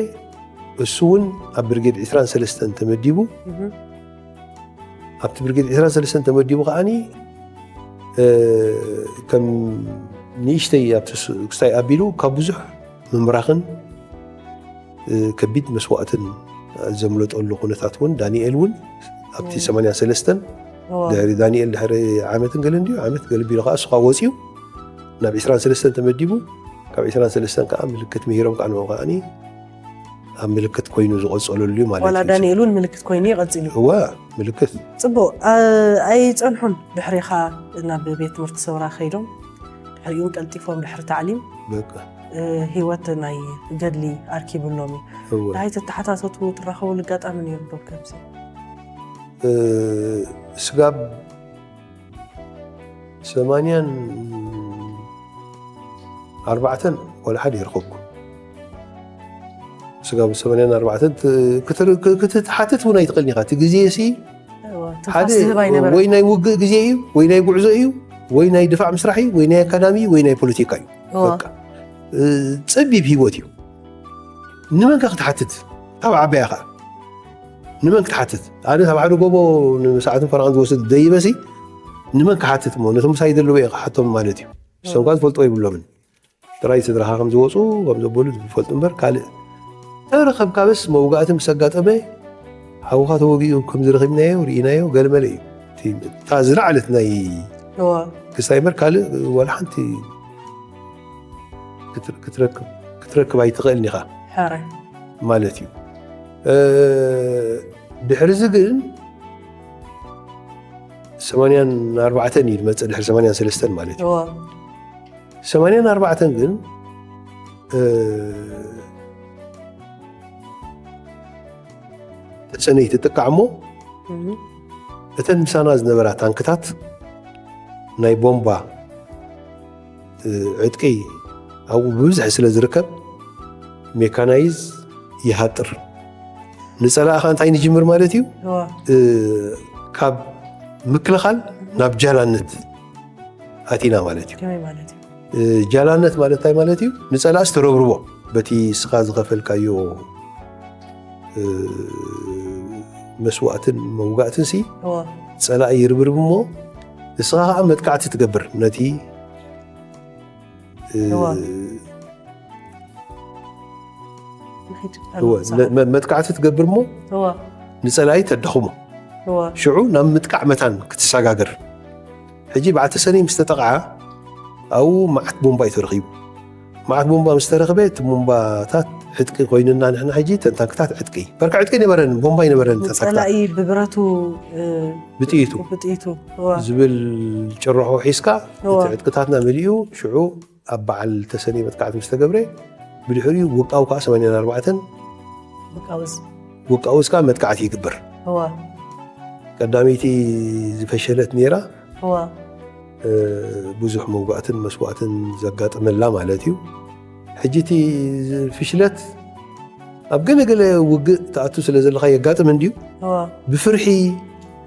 እሱ እውን ኣብ ብርጌድ ዕስራን ሰለስተን ተመዲቡ። እህ። ኣብቲ ብርጌድ ዕስራን ሰለስተን ተመዲቡ ከኣኒ፣ እ፣ ከም ንእሽተይ ኣብቲ ስ-፣ ክስታይ ኣቢሉ ካብ ብዙሕ ምምራኽን፣ እ፣ ከቢድ መስዋእትን ዘምለጠሉ ኩነታት እውን ዳንኤል እውን ኣብቲ እም። ሰማንያን ሰለስተን እዋ። ድሕሪ ዳንኤል ድሕሪ ዓመትን ገለን ድዩ? ዓመት ገለ ቢሉ ከኣ እሱ ከኣ ወጺኡ ናብ ዕስራን ሰለስተን ተመዲቡ። ካብ ዕስራን ሰለስተን ከኣ ምልክት ምሂሮም ከኣ ንዕኡ ከኣኒ ኣብ ምልክት ኮይኑ ዝቐጸለሉ እዩ ማለት ዋላ እዩ። ዳንኤል እውን ምልክት ኮይኑ እዩ ቀጺሉ። እወ፣ ምልክት። ጽቡቕ፣ ኣ-፣ ኣይጸንሑን ድሕሪኻ ናብ ቤት ትምህርቲ ሰውራ ከይዶም፣ ድሕሪኡ ቀልጢፎም ድሕሪ ታዕሊም፣ በቃ። እ፣ ህይወት ናይ ገድሊ ኣርኪብሎም እዩ። እወ። ደሃይ ትተሓታተቱ ትራኸቡሉ ኣጋጣሚ ነይሩ ዶ ከምዚ? እ፣ ስጋብ ሰማንያን ኣርባዕተን ዋላ ሓደ ይረኸብኩ። ስጋብ ሰማንያን ኣርባዕተን ት-፣ ክትር-፣ ክ-፣ ክትሓትት እውን ኣይትኽእልን ኢኻ። እቲ ግዜ ሲ እዎ፣ ትንፋስ ሓደ ዝህብ ኣይነበረን። ወይ ናይ ውግእ ግዜ እዩ፣ ወይ ናይ ጉዕዞ እዩ፣ ወይ ናይ ድፋዕ ምስራሕ እዩ፣ ወይ ናይ ኣካዳሚ እዩ፣ ወይ ናይ ፖለቲካ እዩ። እዎ። በቃ። እ፣ ጸቢብ ህይወት እዩ። ንመን ከ ክትሓትት? ካብ ዓባያ ኸኣ። ንመን ክትሓትት? ኣነ ካብ ሓደ ጎቦ ንሰዓትን ፈረቓን ዝወስድ ደይበሲ፣ ንመን ክሓትት እሞ? ነቶም ምሳይ ዘለዉ እየ ክሓቶም ማለት እዩ። ንሶም ከኣ ዝፈልጥዎ የብሎምን። ጥራይ ስድራኻ ከም ዝወጹ፣ ከም ዘበሉ ዝፈልጡ እምበር ካልእ። ተረኸብካ በስ መውጋእቲ ምስ ኣጋጠመ፣ ሓውኻ ተወጊኡ ከም ዝረኺብናዮ፣ ርኢናዮ፣ ገለመለ እዩ። እቲ፣ እታ ዝለዓለት ናይ እዋ። ክስታይ እምበር ካልእ ዋላ ሓንቲ ክትር-፣ ክትረክብ፣ ክትረክብ ኣይትኽእልን ኢኻ። ሕራይ። ማለት እዩ። እ፣ ድሕሪ እዚ ግን ሰማንያን ኣርባዕተን እዩ ዝመጽእ፣ ድሕሪ ሰማንያን ሰለስተን ማለት እዩ። እዋ። ሰማንያን ኣርባዕተን ግን፣ እ፣ ተሰነይ ትጥቃዕ እሞ፣ እህ። እተን ምሳና ዝነበራ ታንክታት ናይ ቦምባ፣ እ፣ ዕጥቂ ኣብኡ ብብዝሒ ስለ ዝርከብ፣ ሜካናይዝ ይሃጥር። ንጸላእኻ እንታይ ንጅምር ማለት እዩ? እዋ። እ፣ ካብ ምክልኻል ናብ ጃላነት ኣቲና ማለት እዩ። ከመይ ማለት እዩ? እ፣ ጃላነት ማለት እንታይ ማለት እዩ? ንጸላእስ ተረብርቦ። በቲ እስኻ ዝኸፈልካዮ፣ እ፣ መስዋእትን መውጋእትን ሲ፣ እዋ። ጸላኢ ይርብርብ እሞ፣ ንስኻ ኸኣ መጥቃዕቲ ትገብር። ነቲ፣ እ፣ እዋ። ንኺድ፣ እወ፣ ኣልቦ ነ-፣ ሰዓት። መ-፣ መጥቃዕቲ ትገብር እሞ፣ እዋ። ንጸላኢ ተዳኽሞ። እዋ። ሽዑ ናብ ምጥቃዕ መታን ክትሰጋገር። ሕጂ በዓል ተሰነይ ምስ ተጠቕዓ፣ ኣብኡ መዓት ቦምባ እዩ ተረኺቡ። መዓት ቦምባ ምስ ተረኽበ፣ እቲ ቦምባታት ዕጥቂ ኮይኑና ንሕና ሕጂ፣ እተን ታንክታት ዕጥቂ። በርካ ዕጥቂ ኣይነበረን፣ ቦምባ ኣይነበረን፣ እተን ታንክታት። ጸላኢ ብብረቱ፣ እ፣ ብጥይቱ። ብጥይቱ፣ እዋ። ዝብል ጭርሖ ሒዝካ፣ እዋ። እቲ ዕጥቅታትና መሊኡ፣ ሽዑ ኣብ በዓል ተሰነይ መጥቃዕቲ ምስ ተገብረ፣ ብድሕሪኡ ውቃው ከኣ ሰማንያን ኣርባዕተን ውቃውስ። ውቃውስ ከኣ መጥቃዕቲ ይግበር። እዋ። ቀዳመይቲ ዝፈሸለት ነይራ። እዋ። እ፣ ብዙሕ መውጋእትን መስዋእትን ዘጋጠመላ ማለት እዩ። ሕጂ እቲ ፍሽለት ኣብ ገለ ገለ ውግእ ትኣቱ ስለ ዘለኻ የጋጥም እንድዩ። እዋ። ብፍርሒ፣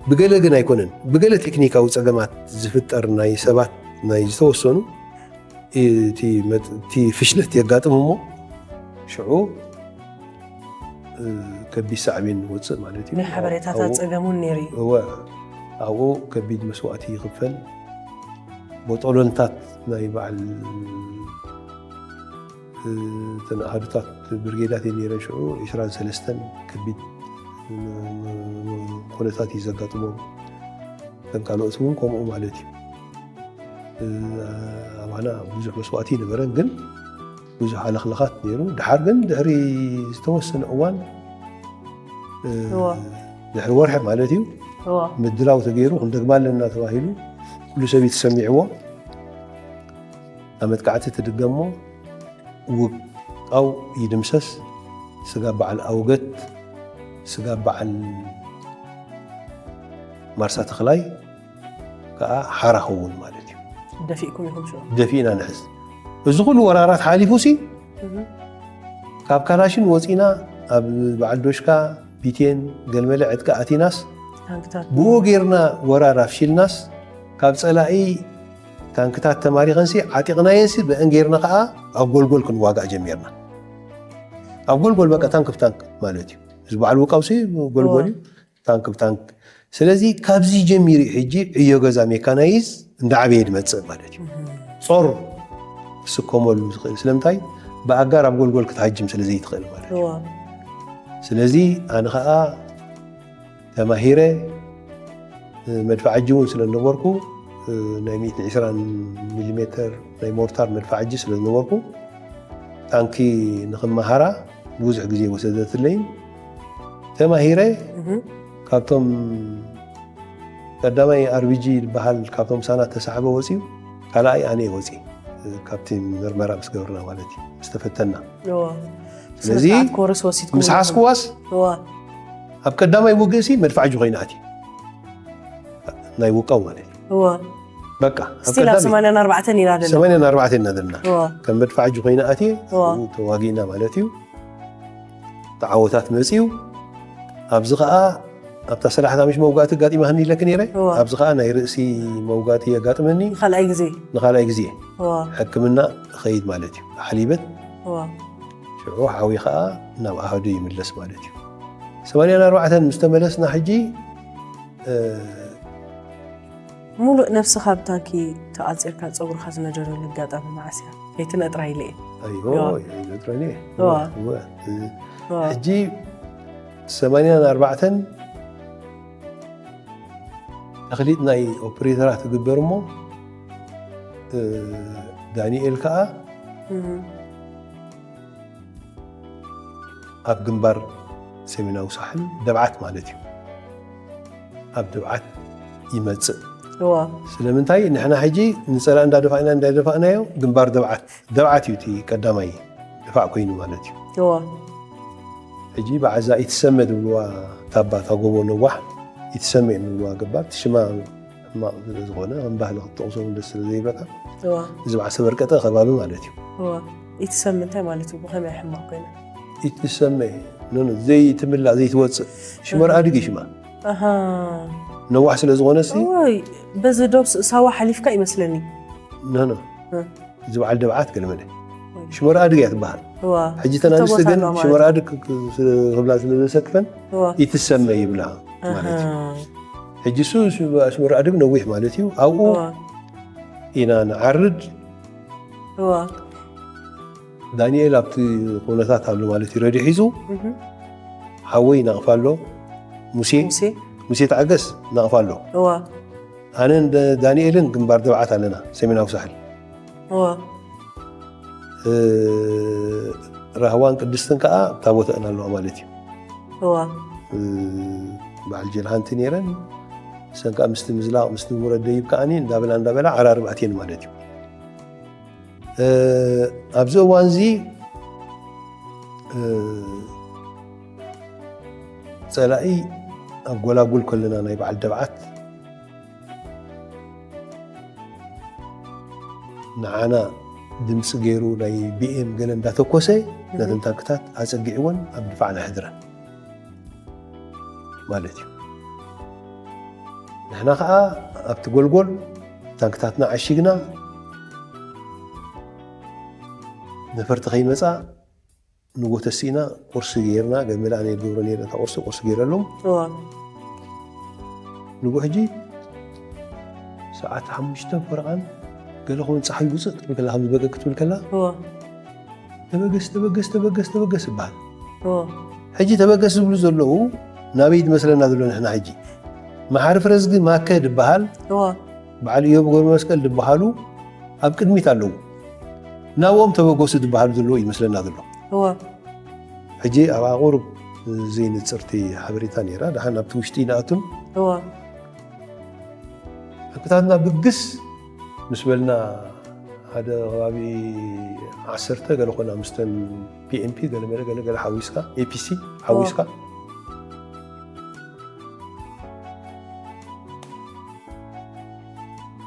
ብገለ ግን ኣይኮነን። ብገለ ቴክኒካዊ ጸገማት ዝፍጠር ናይ ሰባት ናይ ዝተወሰኑ እቲ መጥ-፣ እቲ ፍሽለት የጋጥም እሞ ሽዑ፣ እ፣ ከቢድ ሳዕቤን ይወጽእ ማለት እዩ። ናይ ሓበሬታታት ኣብኡ ጸገም እውን ነይሩ እዩ። እወ፣ ኣብኡ ከቢድ መስዋእቲ ይኽፈል። ቦጦሎንታት ናይ በዓል፣ እ፣ እተን ኣሃዱታት ብርጌዳት እየን ነይረን ሽዑ፣ ዕስራን ሰለስተን ከቢድ፣ እ፣ ኩነታት እዩ ዘጋጥሞም። እተን ካልኦት እውን ከምኡ ማለት እዩ። ኣባና ብዙሕ መስዋእቲ ይነበረን፣ ግን ብዙሕ ኣለኽለኻት ነይሩ። ድሓር ግን ድሕሪ ዝተወሰነ እዋን፣ እዋ። ድሕሪ ወርሒ ማለት እዩ፣ እዋ። ምድላው ተገይሩ ክንደግማ ኣለና ተባሂሉ፣ ኩሉ ሰብ እዩ ተሰሚዕዎ። ኣብ መጥቃዕቲ ትድገሞ፣ ውቃው ይድምሰስ፣ ስጋ በዓል ኣውገት፣ ስጋ በዓል ማርሳ ተኽላይ፣ ከኣ ሓራ ኸውን ማለት እዩ። ደፊእኩም ኢኹም ሽዑ? ደፊእና ንሕዝ። እዚ ኩሉ ወራራት ሓሊፉ ሲ፣ እህ። ካብ ካላሽን ወጺና ኣብ በዓል ዶሽካ፣ ቢቴን፣ ገልመለ ዕጥቂ ኣቲናስ፣ ታንክታት። ብኡ ጌርና ወራር ኣፍሺልናስ፣ ካብ ጸላኢ ታንክታት ተማሪኸንሲ፣ ዓጢቕናየንሲ፣ ብአን ጌርና ከኣ ኣብ ጎልጎል ክንዋጋእ ጀሚርና። ኣብ ጎልጎል በቃ ታንክ ብታንክ ማለት እዩ። እዚ በዓል ውቃውሲ ጎልጎል እዩ። እዋ። ታንክ ብታንክ። ስለዚ ካብዚ ጀሚሩ ሕጂ ዕዮ ገዛ ሜካናይዝ እንዳዓበየ ዝመጽእ ማለት እዩ። እህ። ጾር ክስከመሉ ዝኽእል። ስለምንታይ? ብኣጋር ኣብ ጎልጎል ክትሃጅም ስለ ዘይትኽእል ማለት እዩ። እዋ። ስለዚ ኣነ ኸኣ ተማሂረ፣ መድፍዓጂ እውን ስለ ዝነበርኩ፣ ናይ ሚእትን ዕስራን ሚሊሜተር ናይ ሞርታር መድፍዓጂ ስለ ዝነበርኩ፣ ታንኪ ንኽመሃራ ብዙሕ ግዜ ወሰደትለይን። ተማሂረ፣ እህ። ካብቶም ቀዳማይ ኣርቢጂ ዝበሃል ካብቶም ሳና ተሳሕበ ወፂኡ፣ ካልኣይ ኣነ እየ ወፂ፣ ካብቲ ምርመራ ምስ ገበርና ማለት እዩ፣ ምስ ተፈተና። እዋ። ስለዚ ስነ-ስርዓት ኮርስ ወሲድኩም ምስ ኢኹም። ሓዝኩዋስ፣ እዋ። ኣብ ቀዳማይ ውግእ ሲ መድፋዕጂ ኮይነ ኣትየ። ናይ ውቃው ማለት እዩ። እዋ። በቃ፣ ኣብ ስቲል ኣብ ቀዳማይ ሰማንያን ኣርባዕተን ኢና ዘለና። ሰማንያን ኣርባዕተን ኢና ዘለና። እዋ። ከም መድፋዕጂ ኮይነ ኣትየ፣ እዋ። ኣብኡ ተዋጊእና ማለት እዩ። ተዓወታት መፅዩ። ኣብዚ ኸዓ ኣብታ ሰላሕታ ምሽ መውጋእቲ ኣጋጢማትኒ ኢለክ ነይረ። እዋ። ኣብዚ ኸዓ ናይ ርእሲ መውጋእቲ የጋጥመኒ። ንኻልኣይ ግዜ። ንኻልኣይ ግዜ። እዋ። ሕክምና እኸይድ ማለት እዩ። ሓሊበት። እዋ። ሽዑ ሓዊ ኸዓ ናብ ኣሃዱ ይምለስ ማለት እዩ። ሰማንያን ኣርባዕተን ምስ ተመለስና ሕጂ፣ እ፣ ሙሉእ ነብስኻ ብታንኪ ተቓጺርካ ጸጉርኻ ዝነደረሉ ኣጋጣሚ መዓስ እያ? ከይትነጥራ ኢለ እየ። ኣይሆ፣ እዋ። ኣይነጥረን እየ። እዋ። እወ፣ እወ። እ፣ እዋ። ሕጂ ሰማንያን ኣርባዕተን ተኽሊጥ ናይ ኦፕሬተራት ትግበር እሞ፣ እ፣ ዳንኤል ከኣ እህ። ኣብ ግንባር ሰሜናዊ ሳሕል ደብዓት ማለት እዩ። ኣብ ደብዓት ይመጽእ። እዋ። ስለምንታይ ንሕና ሕጂ ንጸላኢ እንዳደፋእና እንዳደፋእናዮ ግንባር ደብዓት፣ ደብዓት እዩ እቲ ቀዳማይ ድፋዕ ኮይኑ ማለት እዩ። እዋ። ሕጂ ብዓዛ ኢትሰመ ዝብልዋ ታባ፣ እታ ጎቦ ነዋሕ ኢትሰመ እዮም ዝብልዋ ገባር። እቲ ሽማ ሕማቕ ስለ ዝኾነ፣ ከም ባህሊ ክትጠቕሶ እውን ደስ ስለ ዘይብለካ፣ እዋ። እዚ በዓል ሰበርቀጠ ከባቢ ማለት እዩ። እዋ። ኢትሰመ እንታይ ማለት እዩ? ብኸመይ ሕማቕ ኮይና? ኢትሰመ፣ ኖ፣ ኖ፣ ዘይትምላእ፣ ዘይትወጽእ። ሽመር እህ። ኣድግ እዩ ሽማ። ኣሃ። ነዋሕ ስለ ዝኾነ ሲ። እዋይ፣ በዚ ዶብ ስ-፣ ሳዋ ሓሊፍካ ይመስለኒ። ኖ፣ ኖ። እህ። እዚ በዓል ደብዓት ገለመለ። ወይ። ሽመር ኣድግ እያ ትበሃል። እዋ። ሕጂ እተን እቶ ኣንስቲ ቦታ ግን ኣለዋ ማለት ሽመር እዩ። ኣድግ ክ-፣ ክ-፣ ስለ-፣ ክብላ ስለ ዘሰክፈን እዋ። ኢትሰመ ይብላ ማለት እዩ። ኣሃ። ሕጂ እሱ ሽመ-፣ ሽመር ኣድግ ነዊሕ ማለት እዩ። ኣብኡ እዋ። ኢና ንዓርድ። እዋ። ዳንኤል ኣብቲ ኩነታት ኣሎ ማለት እዩ። ረድዮ ሒዙ እህ። ሓወይ ይነቕፍ ኣሎ። ሙሴ፣ ሙሴ። ሙሴ ተዓገስ ይነቕፍ ኣሎ። እዋ። ኣነን ደ-፣ ዳንኤልን ግንባር ደብዓት ኣለና፣ ሰሜናዊ ሳሕል። እዋ። እ፣ ራህዋን ቅድስትን ከኣ ኣብታ ቦታአን ኣለዋ ማለት እዩ። እዋ። እ፣ በዓል ጀልሃንቲ ነይረን፣ እሰን ከኣ ምስቲ ምዝላቕ፣ ምስቲ ውረድ ደይብ ከኣኒ እንዳበላ፣ እንዳበላ ዓራርብ ኣትየን ማለት እዩ። እ፣ ኣብዚ እዋን እዚ፣ እ፣ ጸላኢ ኣብ ጎላጉል ከለና ናይ በዓል ደብዓት ንዓና ድምፂ ገይሩ ናይ ቢ ኤም ገለ እንዳተኮሰ እህ። ነተን ታንክታት ኣጸጊዕወን ኣብ ድፋዕ ነሕድረን ማለት እዩ። ንሕና ኸዓ ኣብቲ ጎልጎል ታንክታትና ዓሺግና ነፈርቲ ከይመጻ ንጎተሲና ቁርሲ ገይርና፣ ገመላ ኣነ ገብረ ነይረ እታ ቁርሲ፣ ቁርሲ ገይረሎም። እዋ። ንጉ ሕጂ ሰዓት ሓሙሽተ ፈረቓን ገለ ኸውን ጸሓይ ውጽእ ክትብል ከላ፣ ከምዚ በገግ ክትብል ከላ፣ እዋ። ተበገስ፣ ተበገስ፣ ተበገስ፣ ተበገስ ይበሃል። እዋ። ሕጂ ተበገስ ዝብሉ ዘለዉ ናበይ ዝመስለና ዘሎ ንሕና ሕጂ? መሓሪ ፍረዝጊ ማከ ዝበሃል፣ እዋ። በዓል ኢዮብ ገብረ መስቀል ዝበሃሉ፣ ኣብ ቅድሚት ኣለዉ። ናብኦም ተበገሱ ዝበሃሉ ዘለዉ ይመስለና ዘሎ። እወ ሕጂ ኣብኣ ቁሩብ ዘይንጽርቲ ሓበሬታ ነይራ። ደሓን ኣብቲ ውሽጢ ንኣቱን እወ ሕክታትና ብግስ ምስ በልና ሓደ ከባቢ ዓሰርተ ገለ ኮና ምስተን ፒኤምፒ ገለ መለ ገለ ገለ ሓዊስካ ኤፒሲ ሓዊስካ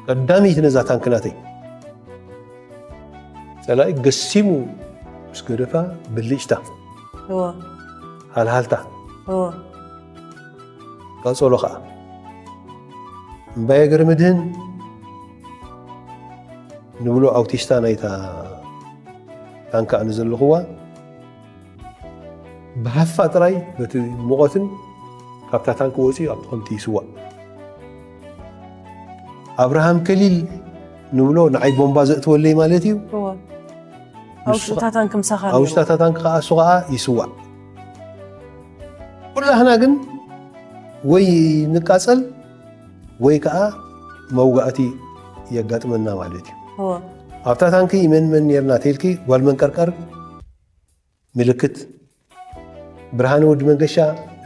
ቀዳመይቲ ነዛ ታንክ ናተይ ጸላኢ ገሲሙ ምስ ገደፋ ብልጭታ እወ ሃልሃልታ እወ ቀጸሎ ኸዓ እምባየ ገረመድህን ንብሎ ኣውቲስታ ናይታ ታንክ ኣነ ዘለኽዋ ብሃፋ ጥራይ በቲ ሙቐትን ካብታ ታንክ ወፂኡ ኣብቲ ከምቲ ይስዋእ ኣብርሃም ከሊል ንብሎ ንዓይ ቦምባ ዘእትወለይ ማለት እዩ እወ ኣብ ውሽጣ ታንክ ምሳኻ ነይሩ። ኣውሽጣታ ታንክ ከዓ እሱ ከዓ ይስዋእ ኩላህና ግን ወይ ንቃፀል ወይ ከዓ መውጋእቲ የጋጥመና ማለት እዩ እወ ኣብታ ታንኪ መን መን ነርና ተልኪ ጓል መንቀርቀር ምልክት ብርሃነ ወዲ መንገሻ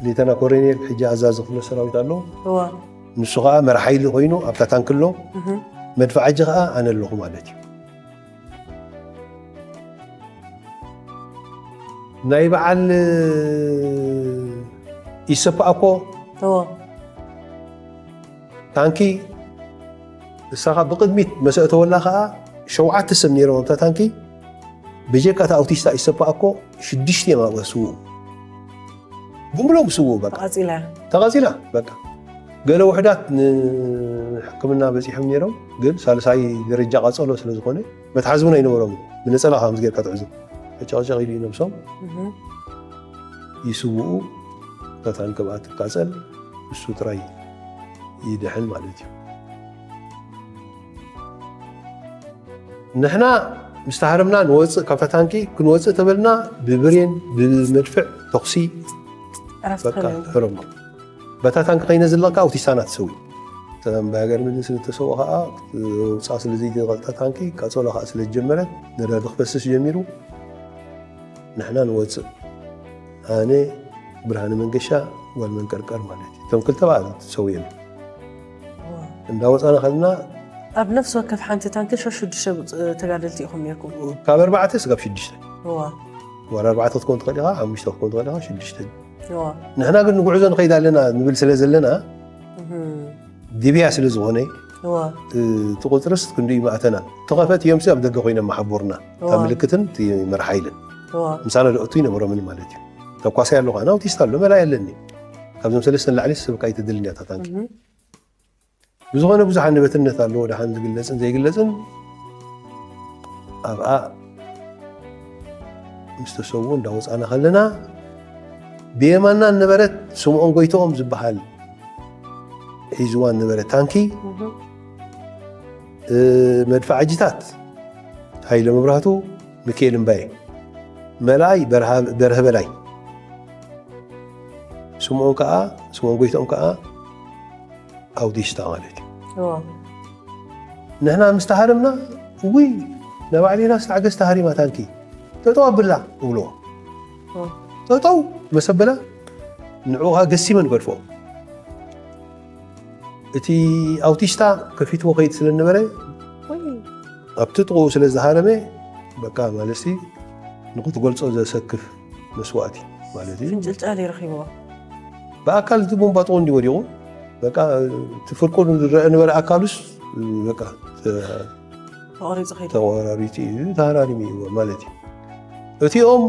ሌተና ኮሎኔል ሕጂ ኣዛዚ ክፍለ ሰራዊት ኣሎ እወ ንሱ ከዓ መርሓይሊ ኮይኑ ኣብታ ታንኪ ኣሎ እህ መድፍዓጂ ከዓ ኣነ ኣለኹ ማለት እዩ ናይ በዓል ኢሰፓ እኮ እወ ታንኪ ንሳኻ ብቕድሚት መሰእተወላ ከዓ ሸውዓተ ሰብ ነይሮም ኣብታ ታንኪ ብጀካ እቲ ኣውቲስታ ኢሰፓ እኮ ሽዱሽተ እዮም ኣብኡ ስውኡ ብምሎም ስውኡ በቃ ተቓጺላ ተቐጺላ በቃ ገለ ውሕዳት ንሕክምና በፂሖም ነይሮም ግን ሳልሳይ ደረጃ ቀፀሎ ስለ ዝኾነ መትሓዚ እውን ኣይነበሮም ብነፀላ ካብ ጌርካ ትሕዞ ጨቕጨቕ ኢሉ ነብሶም እህ ይስውኡ እታ ታንኪ ብኣ ትቃፀል እሱ ጥራይ ይድሕን ማለት እዩ ንሕና ምስ ተሃረምና ንወፅእ ካብታ ታንኪ ክንወፅእ ተበልና ብብሬን ብመድፍዕ ተኩሲ ዕረፍቲ በቃ ከለዉ ህረሞ በታ ታንኪ ከይነ ዝለቕካ ኣውቲስታና ትሰዊ ተንባገር ምድን ስለ ተሰው ከዓ ውፃ ስለ ዘይተቐልጣ ታንኪ ቀፀሎ ከዓ ስለ ዝጀመረት ነዳዲ ክፈስስ ጀሚሩ ንሕና ንወፅእ ኣነ ብርሃነ መንገሻ ጓል መንቀርቀር ማለት እዩ እቶም ክልተ በዓል ሰውየም እንዳወፃና ከለና ኣብ ነፍሲ ወከፍ ሓንቲ ታንኪ ሸሽ ሽዱሽተ ተጋደልቲ ኢኹም ነርኩም ካብ ኣርባዕተ ስጋብ ሽዱሽተ እዋ ዋላ ኣርባዕተ ክትኮን ትኽእል ኢኻ ሓሙሽተ ክትኮን ትኽእል ኢኻ ሽዱሽተ እዋ ንሕና ግን ንጉዕዞ ንኸይድ ኣለና ንብል ስለ ዘለና እህም፣ ዲብያ ስለ ዝኾነ እዋ እቲ ቁፅርስ ክንዲ ይማእተና ተኸፈት እዮም ኣብ ደገ ኮይኖም መሓቦርና እታ እዋ ምልክትን እቲ መርሓ ኢልን እዋ ምሳና ደእቱ ይነበሮምን ማለት እዩ ተኳሳይ ኣለኹ ኣነ ኣውቲስታ ኣሎ መላ የለኒ ካብዞም ሰለስተ ንላዕሊ ሰብ ካይተድልን እያ ታንኪ እህም፣ ብዝኾነ ብዙሕ ኣንደበትነት ኣለዎ ደሓን ዝግለፅን ዘይግለፅን ኣብኣ ምስ ተሰዉ እንዳወፃና ከለና ብየማና ነበረት ስምዖን ጎይትኦም ዝበሃል ሒዝዋ ነበረ ታንኪ እህም፣ መድፍዓጅታት ሃይለ መብራህቱ ሚካኤል እምባየ መላኣይ በርሃ- በርሀ በላይ ስምዖን ከዓ ስምዖን ጎይትኦም ከዓ ኣውዲስታ ማለት እዩ እዋ ንሕና ምስ ተሃረምና ውይ ናባዕሌና ዝተዓገስ ተሃሪማ ታንኪ ጠጠው ኣብላ እብልዎ እዋ ጠጠው መሰበላ ንዕኡ ከዓ ገሲመ ንገድፎ እቲ ኣውቲስታ ከፊትዎ ከይድ ስለ ነበረ ወይ ኣብቲ ጥቕኡ ስለ ዝሃረመ በቃ ማለት ንክትገልፆ ዘሰክፍ መስዋእቲ ማለት እዩ ፍንጭልጫል ይረኺብዎ ብኣካል እቲ ቦምባ ጥቕኡ እንዲ ወዲቑ በቃ እቲ ፍርቁ ዝረአ ነበረ ኣካሉስ በቃ ተ- ተቆሪፁ ከይዱ ተቆራሪፂ እዩ ተሃራሪሙ እዩ ማለት እዩ እቲኦም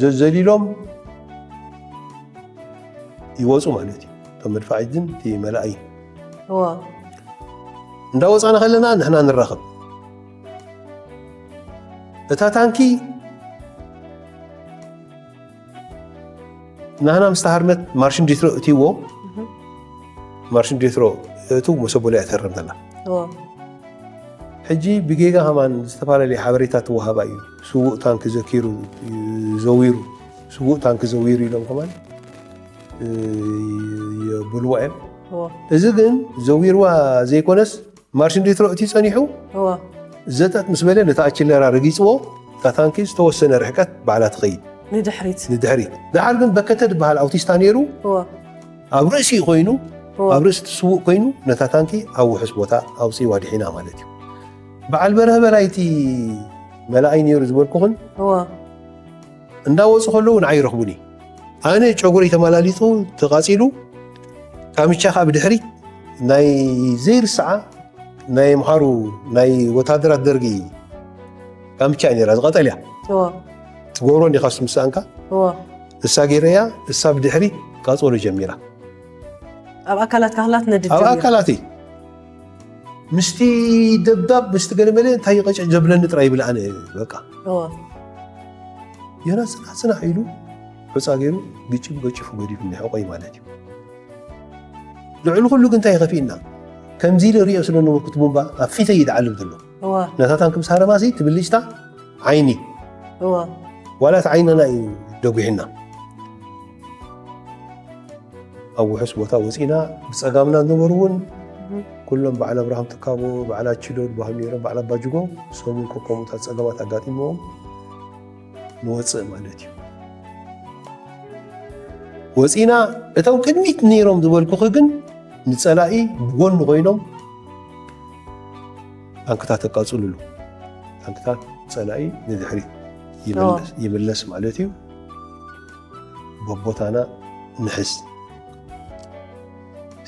ዘዘሊሎም ይወፁ ማለት እዩ እቶም መድፋዒትን እቲ መላእይ እዋ እንዳወፃና ከለና ንሕና ንራኸብ እታ ታንኪ ናህና ምስ ተሃርመት ማርሽን ዲትሮ እትይዎ ማርሽን ዲትሮ እቱ መሰቦሊያ ትህረም ዘላ እዋ ሕጂ ብጌጋ ከማን ዝተፈላለየ ሓበሬታ ትወሃባ እዩ ስዉእ ታንክ ዘኪሩ ዘዊሩ ስዉእ ታንክ ዘዊሩ ኢሎም ከማን የብልዋ እዮም እዋ እዚ ግን ዘዊርዋ ዘይኮነስ ማርሽ እንዴትሮ እቲ ጸኒሑ እወ ዘጠጥ ምስ በለ ነታ ኣችለራ ረጊጽዎ፣ እታ ታንኪ ዝተወሰነ ርሕቀት ባዕላ ትኸይድ ንድሕሪት ንድሕሪት። ድሓር ግን በከተ ዝበሃል ኣውቲስታ ነይሩ፣ እወ ኣብ ርእሲኡ ኮይኑ እወ ኣብ ርእሲ እቲ ስዉእ ኮይኑ ነታ ታንኪ ኣብ ውሑስ ቦታ ኣውፅእዋ ድሒና ማለት እዩ። በዓል በርሀ በላይ እቲ መላኣይ ነይሩ ዝበልኩኽን እወ እንዳወፁ ከለዉ ንዓይ ይረኽቡኒ። ኣነ ጨጉረይ ተመላሊጡ ተቓፂሉ፣ ካምቻ ከዓ ብድሕሪት ናይ ዘይርስዓ ናይ ምሃሩ ናይ ወታደራት ደርጊ ካምቻ እያ ነይራ፣ ዝቐጠልያ እወ ትገብሮ እንዲኻ ስምሳእንካ እወ እሳ ገይረያ፣ እሳ ብድሕሪት ቃፀሎ ጀሚራ። ኣብ ኣካላት ካህላት ነድድ ኣብ ጀሚሩ። ኣካላተይ ምስቲ ደብዳብ ምስቲ ገለመለ እንታይ ቀጭ ዘብለኒ ጥራይ ይብል። ኣነ በቃ እወ የና ጽናሕ ጽናሕ ኢሉ ሑፃ ገይሩ ግጭ ገጭፉ ገዲፉ እንዲሕቆይ ማለት እዩ። ልዕሊ ኩሉ ግን እንታይ ከፊእና ከምዚ ኢለ ሪኦ ስለ ነበርኩ እቲ ቡምባ ኣብ ፊተይ ይድዓልብ ዘሎ። እወ ነታ ታንኪ ምስ ሃረማሲ ትብልጭታ ዓይኒ እወ ዋላት ዓይንና እዩ ደጉሕና። ኣብ ውሑስ ቦታ ወፂና ብፀጋምና ዝነበሩ እውን ኩሎም በዓል ኣብርሃም ትካቦ፣ በዓል ኣችዶ ዝበሃሉ ነይሮም፣ በዓል ኣባጅጎ፣ ሰሙን ከከምኡታት ፀገማት ኣጋጢሞም ንወፅእ ማለት እዩ። ወፂና እቶም ቅድሚት ነይሮም ዝበልኩኺ ግን ንፀላኢ ብጎኒ ኮይኖም ታንክታት ተቃፅሉሉ። ታንክታት ፀላኢ ንድሕሪት ይምለስ- ይምለስ ማለት እዩ። በቦታና ንሕዝ።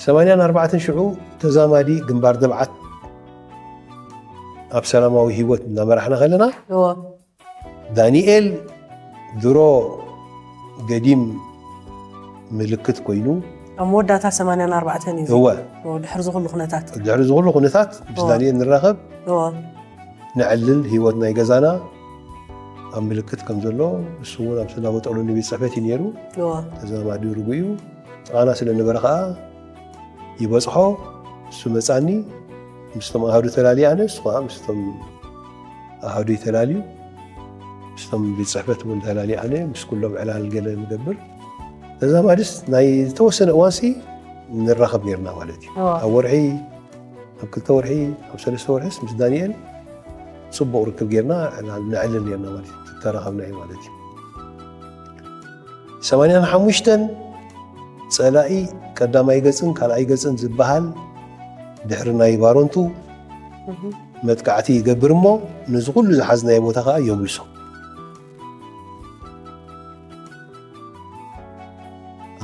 ሰማንያን ኣርባዕተን ሽዑ ተዛማዲ ግንባር ደብዓት ኣብ ሰላማዊ ህይወት እናመራሕና ከለና እወ ዳንኤል ድሮ ገዲም ምልክት ኮይኑ ኣብ መወዳእታ ሰማንያን ኣርባዕተን እዩ እወ እወ ድሕሪ ዝኩሉ ኩነታት ድሕሪ ዝኩሉ ኩነታት ምስ እወ ዳንኤል ንራኸብ እወ ነዕልል ህይወት ናይ ገዛና ኣብ ምልክት ከም ዘሎ እሱ እውን ኣብ ስላቦ ጠሎኒ ቤት ፅሕፈት እዩ ነይሩ። እወ ተዛማዲ ርጉ እዩ። ጥቓና ስለ ነበረ ከዓ ይበፅሖ። እሱ መፃኒ ምስቶም ኣሃዱ ተላልየ ኣነ፣ እሱ ከዓ ምስቶም ኣሃዱ ተላልዩ ምስቶም ቤት ፅሕፈት እውን ተላልየ ኣነ ምስ ኩሎም ዕላል ገለ ንገብር። ተዛማድስ ናይ ዝተወሰነ እዋንሲ ንራኸብ ነርና ማለት እዩ። እወ ኣብ ወርሒ ኣብ ክልተ ወርሒ ኣብ ሰለስተ ወርሒስ ምስ ዳንኤል ፅቡቕ ርክብ ጌርና ነዕልል ኔርና ማለት እዩ። ተራኸብና እዩ ማለት እዩ። ሰማንያን ሓሙሽተን ፀላኢ ቀዳማይ ገፅን ካልኣይ ገፅን ዝበሃል ድሕሪ ናይ ባሮንቱ መጥቃዕቲ ይገብር እሞ ነዚ ኩሉ ዝሓዝናዮ ቦታ ከዓ የምልሶ።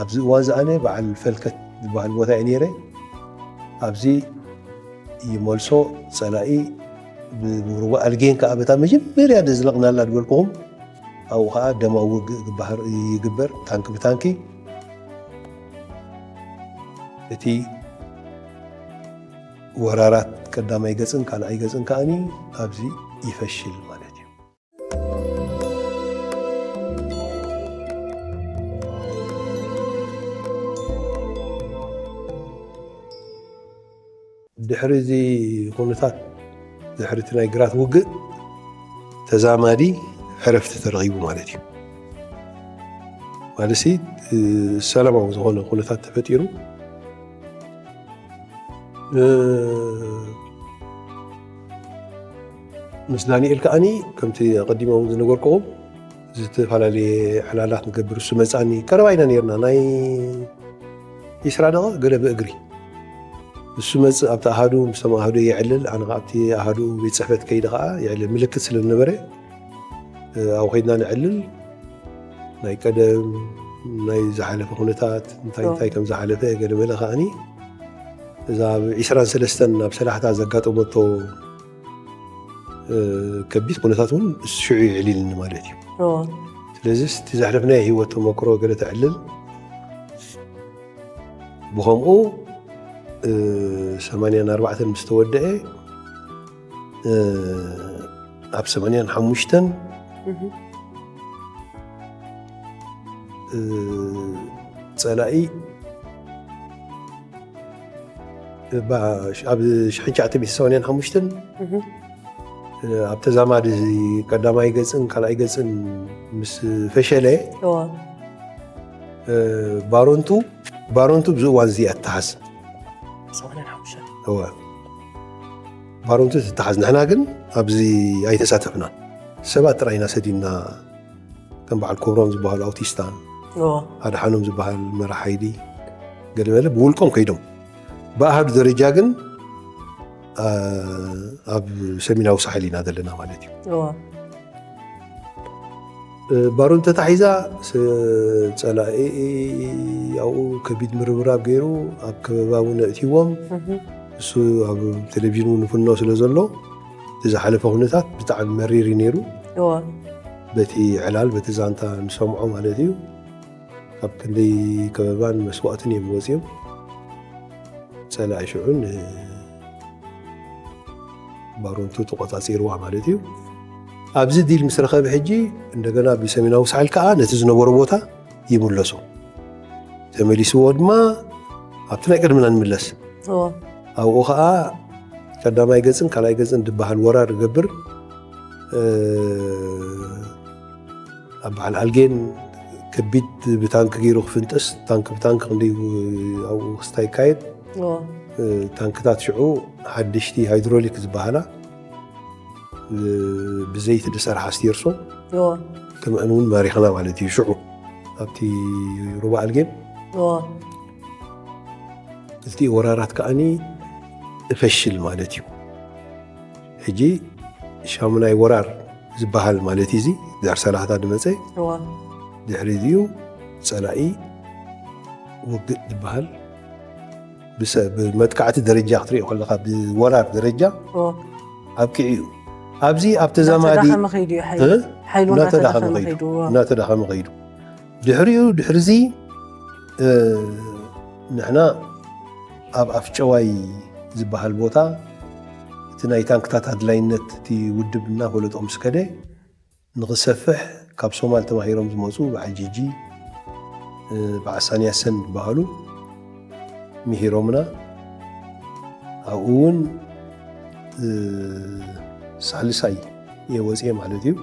ኣብዚ እዋን ዝኣነ በዓል ፈልከት ዝበሃል ቦታ እየ ነይረ። ኣብዚ ይመልሶ ፀላኢ ብሩባ ኣልጌን ከዓ በታ መጀመርያ ደዝለቕናላ ዝበልኩኹም ኣብኡ ከዓ ደማዊ ውግእ ግባህር ይግበር ታንኪ ብታንኪ። እቲ ወራራት ቀዳማይ ገፅን ካልኣይ ገፅን ከዓኒ ኣብዚ ይፈሽል ማለት እዩ። ድሕሪ እዚ ኩነታት ድሕሪ እቲ ናይ ግራት ውግእ ተዛማዲ ዕረፍቲ ተረኺቡ ማለት እዩ። ማለት ሲ ሰላማዊ ዝኾነ ኩነታት ተፈጢሩ ምስ ዳንኤል ከዓኒ ከምቲ ኣቐዲሞም ዝነገርክዎም ዝተፈላለየ ዕላላት ንገብር። እሱ መፃኒ ቀረባ ኢና ነርና ናይ ዒስራ ደቐ ገለ ብእግሪ እሱ መፅእ ኣብቲ ኣሃዱ ምስቶም ኣሃዱ የዕልል ኣነ ኣብቲ ኣሃዱ ቤት ፅሕፈት ከይደ ከዓ የዕልል ምልክት ስለ ዝነበረ ኣብ ከይድና ነዕልል ናይ ቀደም ናይ ዝሓለፈ ኩነታት እንታይ እንታይ ከም ዝሓለፈ ገለመለ ከዓኒ እዛ ኣብ ዒስራን ሰለስተን ኣብ ሰላሕታ ዘጋጠመቶ ከቢድ ኩነታት እውን ሽዑ ይዕሊልኒ ማለት እዩ። ስለዚ እቲ ዘሕለፍናዮ ህይወት ተመክሮ ገለ ተዕልል ብኸምኡ ሰማንያን ኣርባዕተን ምስ ተወደአ ኣብ ሰማንያን ሓሙሽተን ፀላኢ ኣብ ሽሕን ትሽዓተ ሚእቲ ሰማንያን ሓሙሽተን ኣብ ተዛማዲ ቀዳማይ ገፅን ካልኣይ ገፅን ምስ ፈሸለ ባሮንቱ ባሮንቱ ብዚ እዋን እዚ ኣተሓዝ ሰማንያን ሓሙሽተ እወ ባሮንቱ ትተሓዝ። ንሕና ግን ኣብዚ ኣይተሳተፍናን። ሰባት ጥራይ ኢና ሰዲድና፣ ከም በዓል ክብሮም ዝበሃሉ ኣውቲስታ፣ ኣድሓኖም ዝበሃል መራሕ ሓይሊ፣ ገለመለ ብውልቆም ከይዶም። ብኣሃዱ ደረጃ ግን ኣብ ሰሜናዊ ሳሕል ኢና ዘለና ማለት እዩ። ባሮን ተታሒዛ፣ ጸላኢ ኣብኡ ከቢድ ምርብራብ ገይሩ ኣብ ከበባ እውን ኣእትይዎም። እሱ ኣብ ቴሌቪዥን እውን ይፍኖ ስለ ዘሎ፣ እቲ ዝሓለፈ ኩነታት ብጣዕሚ መሪር እዩ ነይሩ። በቲ ዕላል፣ በቲ ዛንታ ንሰምዖ ማለት እዩ። ኣብ ክንደይ ከበባን መስዋእትን እዮም ወፂኦም። ጸላኢ ሽዑ ንባሮንቱ ተቆጻጺርዋ ማለት እዩ። ኣብዚ ዲል ምስ ረኸበ ሕጂ እንደገና ብሰሜናዊ ሳሕል ከዓ ነቲ ዝነበሮ ቦታ ይምለሶ። ተመሊስዎ ድማ ኣብቲ ናይ ቅድምና ንምለስ። ኣብኡ ከዓ ቀዳማይ ገጽን ካልኣይ ገጽን ዝበሃል ወራር ይገብር። ኣብ በዓል ኣልጌን ከቢድ ብታንክ ገይሩ ክፍንጥስ፣ ታንክ ብታንክ ክንደይ ኣብኡ ክስታ ይካየድ። ታንክታት ሽዑ ሓደሽቲ ሃይድሮሊክ ዝበሃላ ብዘይቲ ዝሰርሓ ስቴርሶ ከምአን እውን ማሪኽና ማለት እዩ። ሽዑ ኣብቲ ሩባ ኣልጌን ክልቲኡ ወራራት ከዓኒ እፈሽል ማለት እዩ። ሕጂ ሻሙናይ ወራር ዝበሃል ማለት እዩ። እዚ ድሕሪ ሰላሳ ዝመፀ ድሕሪ እዚኡ ፀላኢ ውግእ ዝበሃል ብመጥቃዕቲ ደረጃ ክትሪኦ ከለካ ብወራር ደረጃ ኣብቂዑ እዩ። ኣብዚ ኣብ ተዛማዲ እናተዳኸመ ከይዱ ድሕሪኡ ድሕሪዚ ንሕና ኣብ ኣፍጨዋይ ዝበሃል ቦታ እቲ ናይ ታንክታት ኣድላይነት እቲ ውድብ እናፈለጦ ምስ ከደ ንኽሰፍሕ ካብ ሶማል ተማሂሮም ዝመፁ በዓል ጂጂ በዓል ሳንያሰን ዝበሃሉ ምሂሮምና። ኣብኡ እውን ሳልሳይ እየ ወፅየ ማለት እዩ።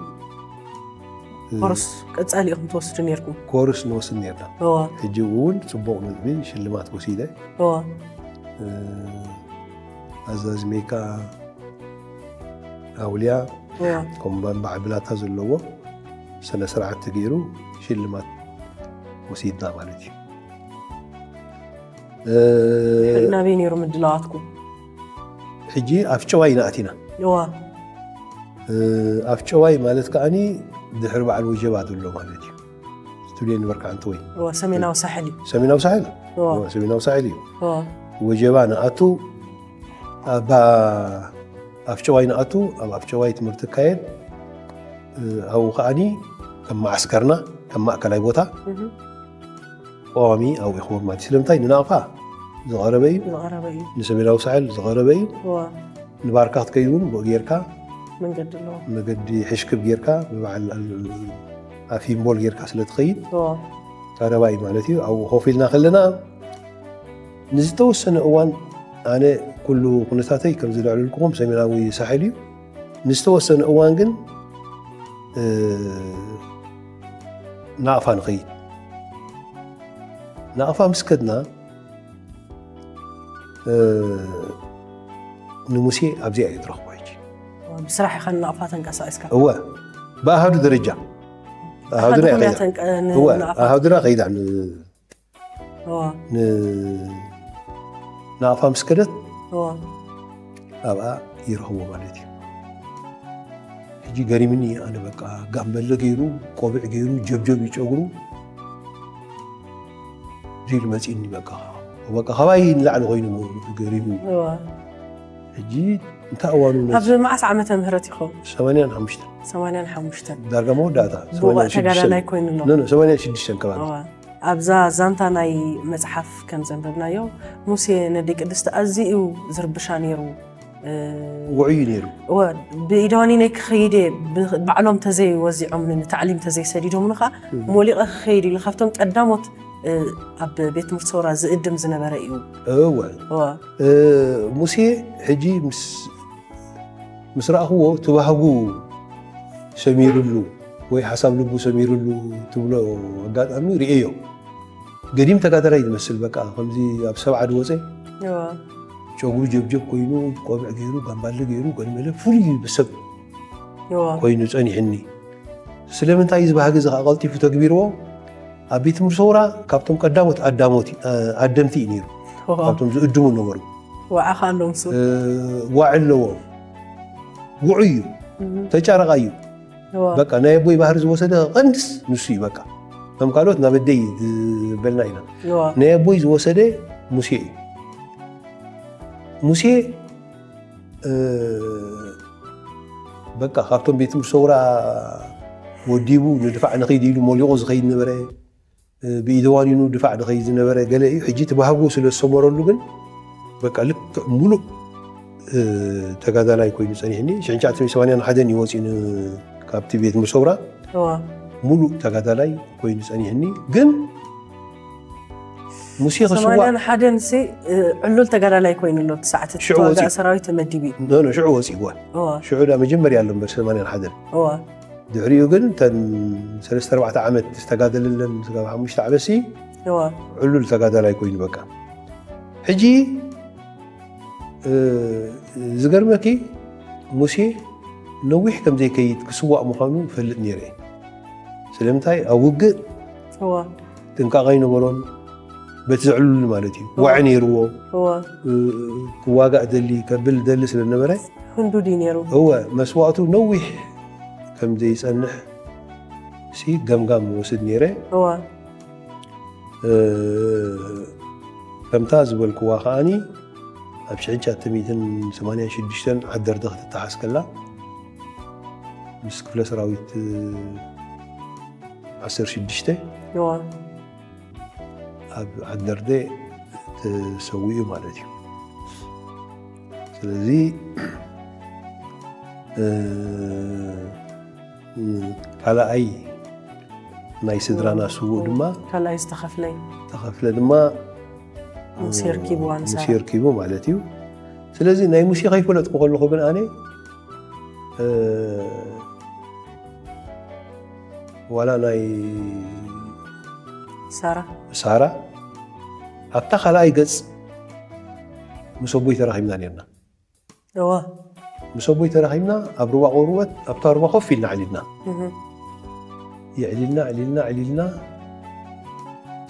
ኮርስ ቀፃሊ ኢኹም ትወስዱ ነርኩም? ኮርስ ንወስድ ነርና። ሕጂ እውን ፅቡቕ ነጥቢ ሽልማት ወሲደ። ኣዛዚ ሜካ ኣውልያ ከምኡውን በዓል ብላታ ዘለዎ ስነ ስርዓት ተገይሩ ሽልማት ወሲድና ማለት እዩ። ናበይ ነይሩ ምድላዋትኩም? ሕጂ ኣፍጨዋይ ኢና ኣቲና። ኣፍጨዋይ ማለት ከዓኒ ድሕሪ በዓል ወጀባ ዘሎ ማለት እዩ። ስቱድዮ ነበርካ ኣንተ ወይ ሰሜናዊ ሳሕል እዩ። ሰሜናዊ ሳሕል ሰሜናዊ ሳሕል እዩ። ወጀባ ንኣቱ ኣብ ኣፍጨዋይ ንኣቱ ኣብ ኣፍጨዋይ ትምህርቲ ካየድ ኣብኡ ከዓኒ ከም ማዓስከርና ከም ማእከላይ ቦታ ቀዋሚ ኣብኡ ይኸውን ማለት እዩ። ስለምንታይ ንናቕፋ ዝቐረበ እዩ። ዝቐረበ እዩ። ንሰሜናዊ ሳሕል ዝቐረበ እዩ። እዋ። ንባርካ ክትከይድ እውን ብኡ ጌርካ መንገዲ ኣለዎ። መገዲ ሕሽክብ ጌርካ ብበዓል ኣፊምቦል ጌርካ ስለ ትኸይድ እዋ። ቀረባ እዩ ማለት እዩ። ኣብኡ ኮፍ ኢልና ከለና ንዝተወሰነ እዋን ኣነ ኩሉ ኩነታተይ ከም ዝለዕልልኩኹም ሰሜናዊ ሳሕል እዩ። ንዝተወሰነ እዋን ግን ናቕፋ ንኸይድ። ናቕፋ ምስ ከድና ንሙሴ ኣብዚኣ እየ ዝረኽቦ። ሕጂ ብስራሕ ኢኻ ንናቕፋ ተንቀሳቒስካ? እወ፣ ብኣሃዱ ደረጃ ኣሃዱና እያ ከይዳ። እወ፣ ኣሃዱና ከይዳ። ንናቕፋ ምስ ከደት ኣብኣ ይረኽቦ ማለት እዩ። ሕጂ ገሪምኒ ኣነ በቃ ጋምበለ ገይሩ ቆቢዕ ገይሩ ጀብጀብ ይጨጉሩ ዲል መፂኒ በቃ በቃ ካባይ ንላዕሊ ኮይኑ ገሪሙ ሕጂ እንታይ እዋኑ ኣብ መዓስ ዓመተ ምህረት ይኸውን? ሰማንያን ሓሙሽተን ሰማንያን ሓሙሽተን ዳርጋ መወዳእታ ብዋእ ተጋዳላይ ኮይኑ ኣሎ። ሰማንያን ሽዱሽተን ከባቢ ኣብዛ ዛንታ ናይ መጽሓፍ ከም ዘንበብናዮ ሙሴ ነደይ ቅድስቲ ኣዝዩ እዩ ዝርብሻ ነይሩ። ውዑይ ነይሩ። ብኢደዋኒ ናይ ክኸይድ እየ ባዕሎም ተዘይወዚዖምኒ ንታዕሊም ተዘይሰዲዶምኒ ከዓ ሞሊቐ ክኸይድ ኢሉ ካብቶም ቀዳሞት ኣብ ቤት ትምህርቲ ሰውራ ዝእድም ዝነበረ እዩ። እወ ሙሴ ሕጂ ምስ ምስ ረኣኽዎ እቲ ባህጉ ሰሚሩሉ ወይ ሓሳብ ልቡ ሰሚሩሉ ትብሎ ኣጋጣሚ ርእየዮ። ገዲም ተጋዳላይ ዝመስል በቃ ከምዚ ኣብ ሰብዓ ዝወፀ ጨጉሩ ጀብጀብ ኮይኑ፣ ቆብዕ ገይሩ፣ ጋምባለ ገይሩ፣ ገለመለ ፍሉይ ሰብ ኮይኑ ጸኒሕኒ። ስለምንታይ እዚ ባህጊ እዚ ከዓ ቀልጢፉ ተግቢርዎ? ኣብ ቤት ትምህርቲ ሰውራ ካብቶም ቀዳሞት ኣዳሞት፣ ኣደምቲ እዩ ነይሩ። ካብቶም ዝእድሙ ነበሩ። ዋዕኻ ኣለዎም ሱ ዋዕ ኣለዎም። ውዑይ እዩ። ተጫረቃ እዩ። በቃ ናይ ኣቦይ ባህሪ ዝወሰደ ቀንድስ ንሱ እዩ። በቃ ከም ካልኦት ናብ ኣደይ ዝበልና ኢና። ናይ ኣቦይ ዝወሰደ ሙሴ እዩ። ሙሴ በቃ ካብቶም ቤት ትምህርቲ ሰውራ ወዲቡ ንድፋዕ ንኸይድ ኢሉ ሞሊቑ ዝኸይድ ነበረ። ብኢደዋኒኑ ድፋዕ ዝኸይድ ዝነበረ ገለ እዩ። ሕጂ እቲ ባህጉ ስለ ዝሰመረሉ ግን በቃ ልክዕ ሙሉእ ተጋዳላይ ኮይኑ ጸኒሕኒ። ሽሕን ትሽዓተ ሚእትን ሰማንያን ሓደን እዩ ወፂኡ ካብቲ ቤት ትምህርቲ ሰውራ። ሙሉእ ተጋዳላይ ኮይኑ ጸኒሕኒ። ግን ሙሴ ክስዋእ ሰማንያን ሓደን ሲ ዕሉል ተጋዳላይ ኮይኑ ኣሎ። እቲ ሰዓት እቲ ሽዑ ተዋጋኢ ወፂኡ። ሰራዊት ተመዲቡ እዩ። ኖ፣ ኖ፣ ሽዑ ወፂእዋ። እዋ። ሽዑ ዳ መጀመርያ ኣሎ እምበር ሰማንያን ሓደን። እዋ። ድሕሪኡ ግን እተን ሰለስተ ኣርባዕተ ዓመት ዝተጋደለለን ስጋብ ሓሙሽተ ዓመት ሲ እዋ። ዕሉል ተጋዳላይ ኮይኑ በቃ። ሕጂ እ፣ ዝገርመኪ ሙሴ ነዊሕ ከም ዘይከይድ ክስዋእ ምዃኑ እፈልጥ ነይረ። ስለምንታይ ኣብ ውግእ እዋ። ጥንቃቐ ኣይነበሮን። በቲ ዘዕልሉ ማለት እዩ። እዋ። ዋዒ ነይርዎ። እዋ። እ፣ ክዋጋእ ደሊ ከብል ደሊ ስለ ነበረ ህንዱድ እዩ ነይሩ። እወ መስዋእቱ ነዊሕ ከም ዘይጸንሕ ሲ ገምጋም ወስድ ነይረ። እዋ። እ፣ ከምታ ዝበልክዋ ከዓኒ ኣብ ሽሕን ትሽዓተ ሚእትን ሰማንያን ሽዱሽተን ዓደርደ ክትተሓዝ ከላ ምስ ክፍለ ሰራዊት ዓሰርተ ሽዱሽተ እዋ። ኣብ ዓደርደ ተሰዊኡ ማለት እዩ። ስለዚ እ፣ ካልኣይ ናይ ስድራና ስዉእ ድማ ካልኣይ ዝተኸፍለ ተኸፍለ ድማ ሙሴ ርኪብዋ ንሳ። ሙሴ ርኪቡ ማለት እዩ። ስለዚ ናይ ሙሴ ከይፈለጥኩ ከለኹ ግን ኣነ እ፣ ዋላ ናይ ሳራ ሳራ ኣብታ ካልኣይ ገጽ ምስ ኣቦይ ተራኺብና ነርና። እዋ ምስ ኣቦይ ተራኺብና ኣብ ሩባ ቆርበት ኣብታ ሩባ ኮፍ ኢልና ዕሊልና። እህ። የዕሊልና ዕሊልና ዕሊልና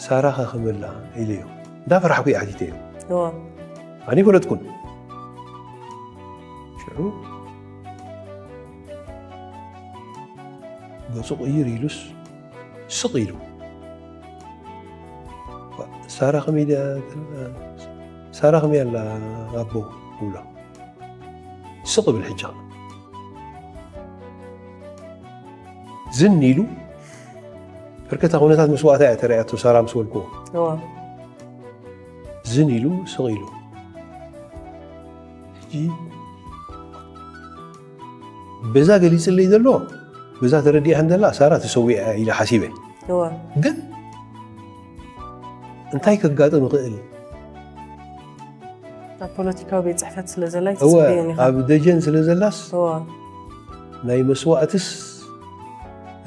ሳራ ከ ከመላ ኢለዮ እንዳፈራሕኩ እየ ሓቲተዮ። እዋ ኣነ ይፈለጥኩን ሽዑ ገጹ ቅይር ኢሉስ ስቕ ኢሉ ሳራ ከመይ ድያ ሳራ ከመይ ኣላ ኣቦ ይብሎ። ስቕ ብል ሕጂ ዝን ኢሉ በርከታ ኩነታት መስዋእታ እያ ተረእያቶ ሳራ ምስ በልክዎ ዝን ኢሉ ስቕ ኢሉ ሕጂ በዛ ገሊፅለይ ዘሎ በዛ ተረዲኣ እንደላ ሳራ ተሰዊኣ ኢለ ሓሲበ ግን እንታይ ከጋጥም ይኽእል ኣብ ፖለቲካዊ ቤት ፅሕፈት ስለ ዘላ እወ ይትፅበየን ኢኻ ኣብ ደጀን ስለ ዘላስ እወ ናይ መስዋእትስ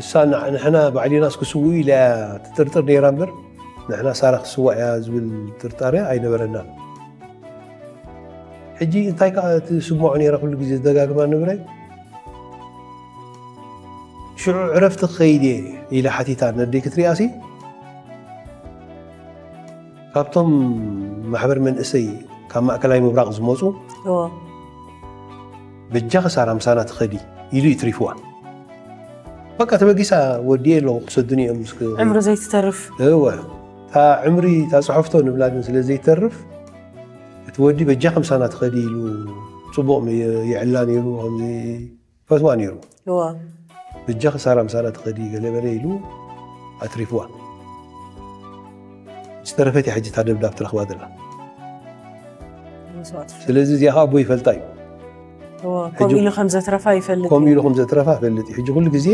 እሳ ንዓ- ንሕና ባዕሊናስ ክስውኡ ኢላ እያ ትጥርጥር ነይራ እምበር ንሕና ሳራ ክስዋእ እያ ዝብል ጥርጣረ ኣይነበረናን ሕጂ እንታይ ከዓ ትስምዖ ነይራ ኩሉ ግዜ ዝደጋግማ ንብረይ ሽዑ ዕረፍቲ ክኸይድ እየ ኢላ ሓቲታ ነደይ ክትሪኣሲ ካብቶም ማሕበር መንእሰይ ካብ ማእከላይ ምብራቕ ዝመፁ እዎ። በጃኺ ሳራ ምሳና ትኸዲ ኢሉ እዩ ትሪፍዋ። በቃ ተበጊሳ ወዲኤ ኣለኹ ክሰዱኒ እዮም ምስ ዕምሪ ዘይትተርፍ እወ እታ ዕምሪ እታ ፅሑፍቶ ንብላ ግን ስለ ዘይተርፍ እቲ ወዲ በጃኺ ምሳና ትኸዲ ኢሉ ፅቡቕ የዕላ ነይሩ ከምዚ ፈትዋ ነይሩ እዋ በጃኺ ሳራ ምሳና ትኸዲ ገለ በለ ኢሉ ኣትሪፍዋ ዝተረፈት እያ ሕጂ እታ ደብዳብ ትረኽባ ዘላ መስዋእቲ ስለዚ እዚኣ ከዓ ኣቦ ይፈልጣ እዩ እዋ ከምኡ ኢሉ ከም ዘትረፋ ይፈልጥ ከምኡ ኢሉ ከም ዘትረፋ ፈልጥ እዩ ሕጂ ኩሉ ግዜ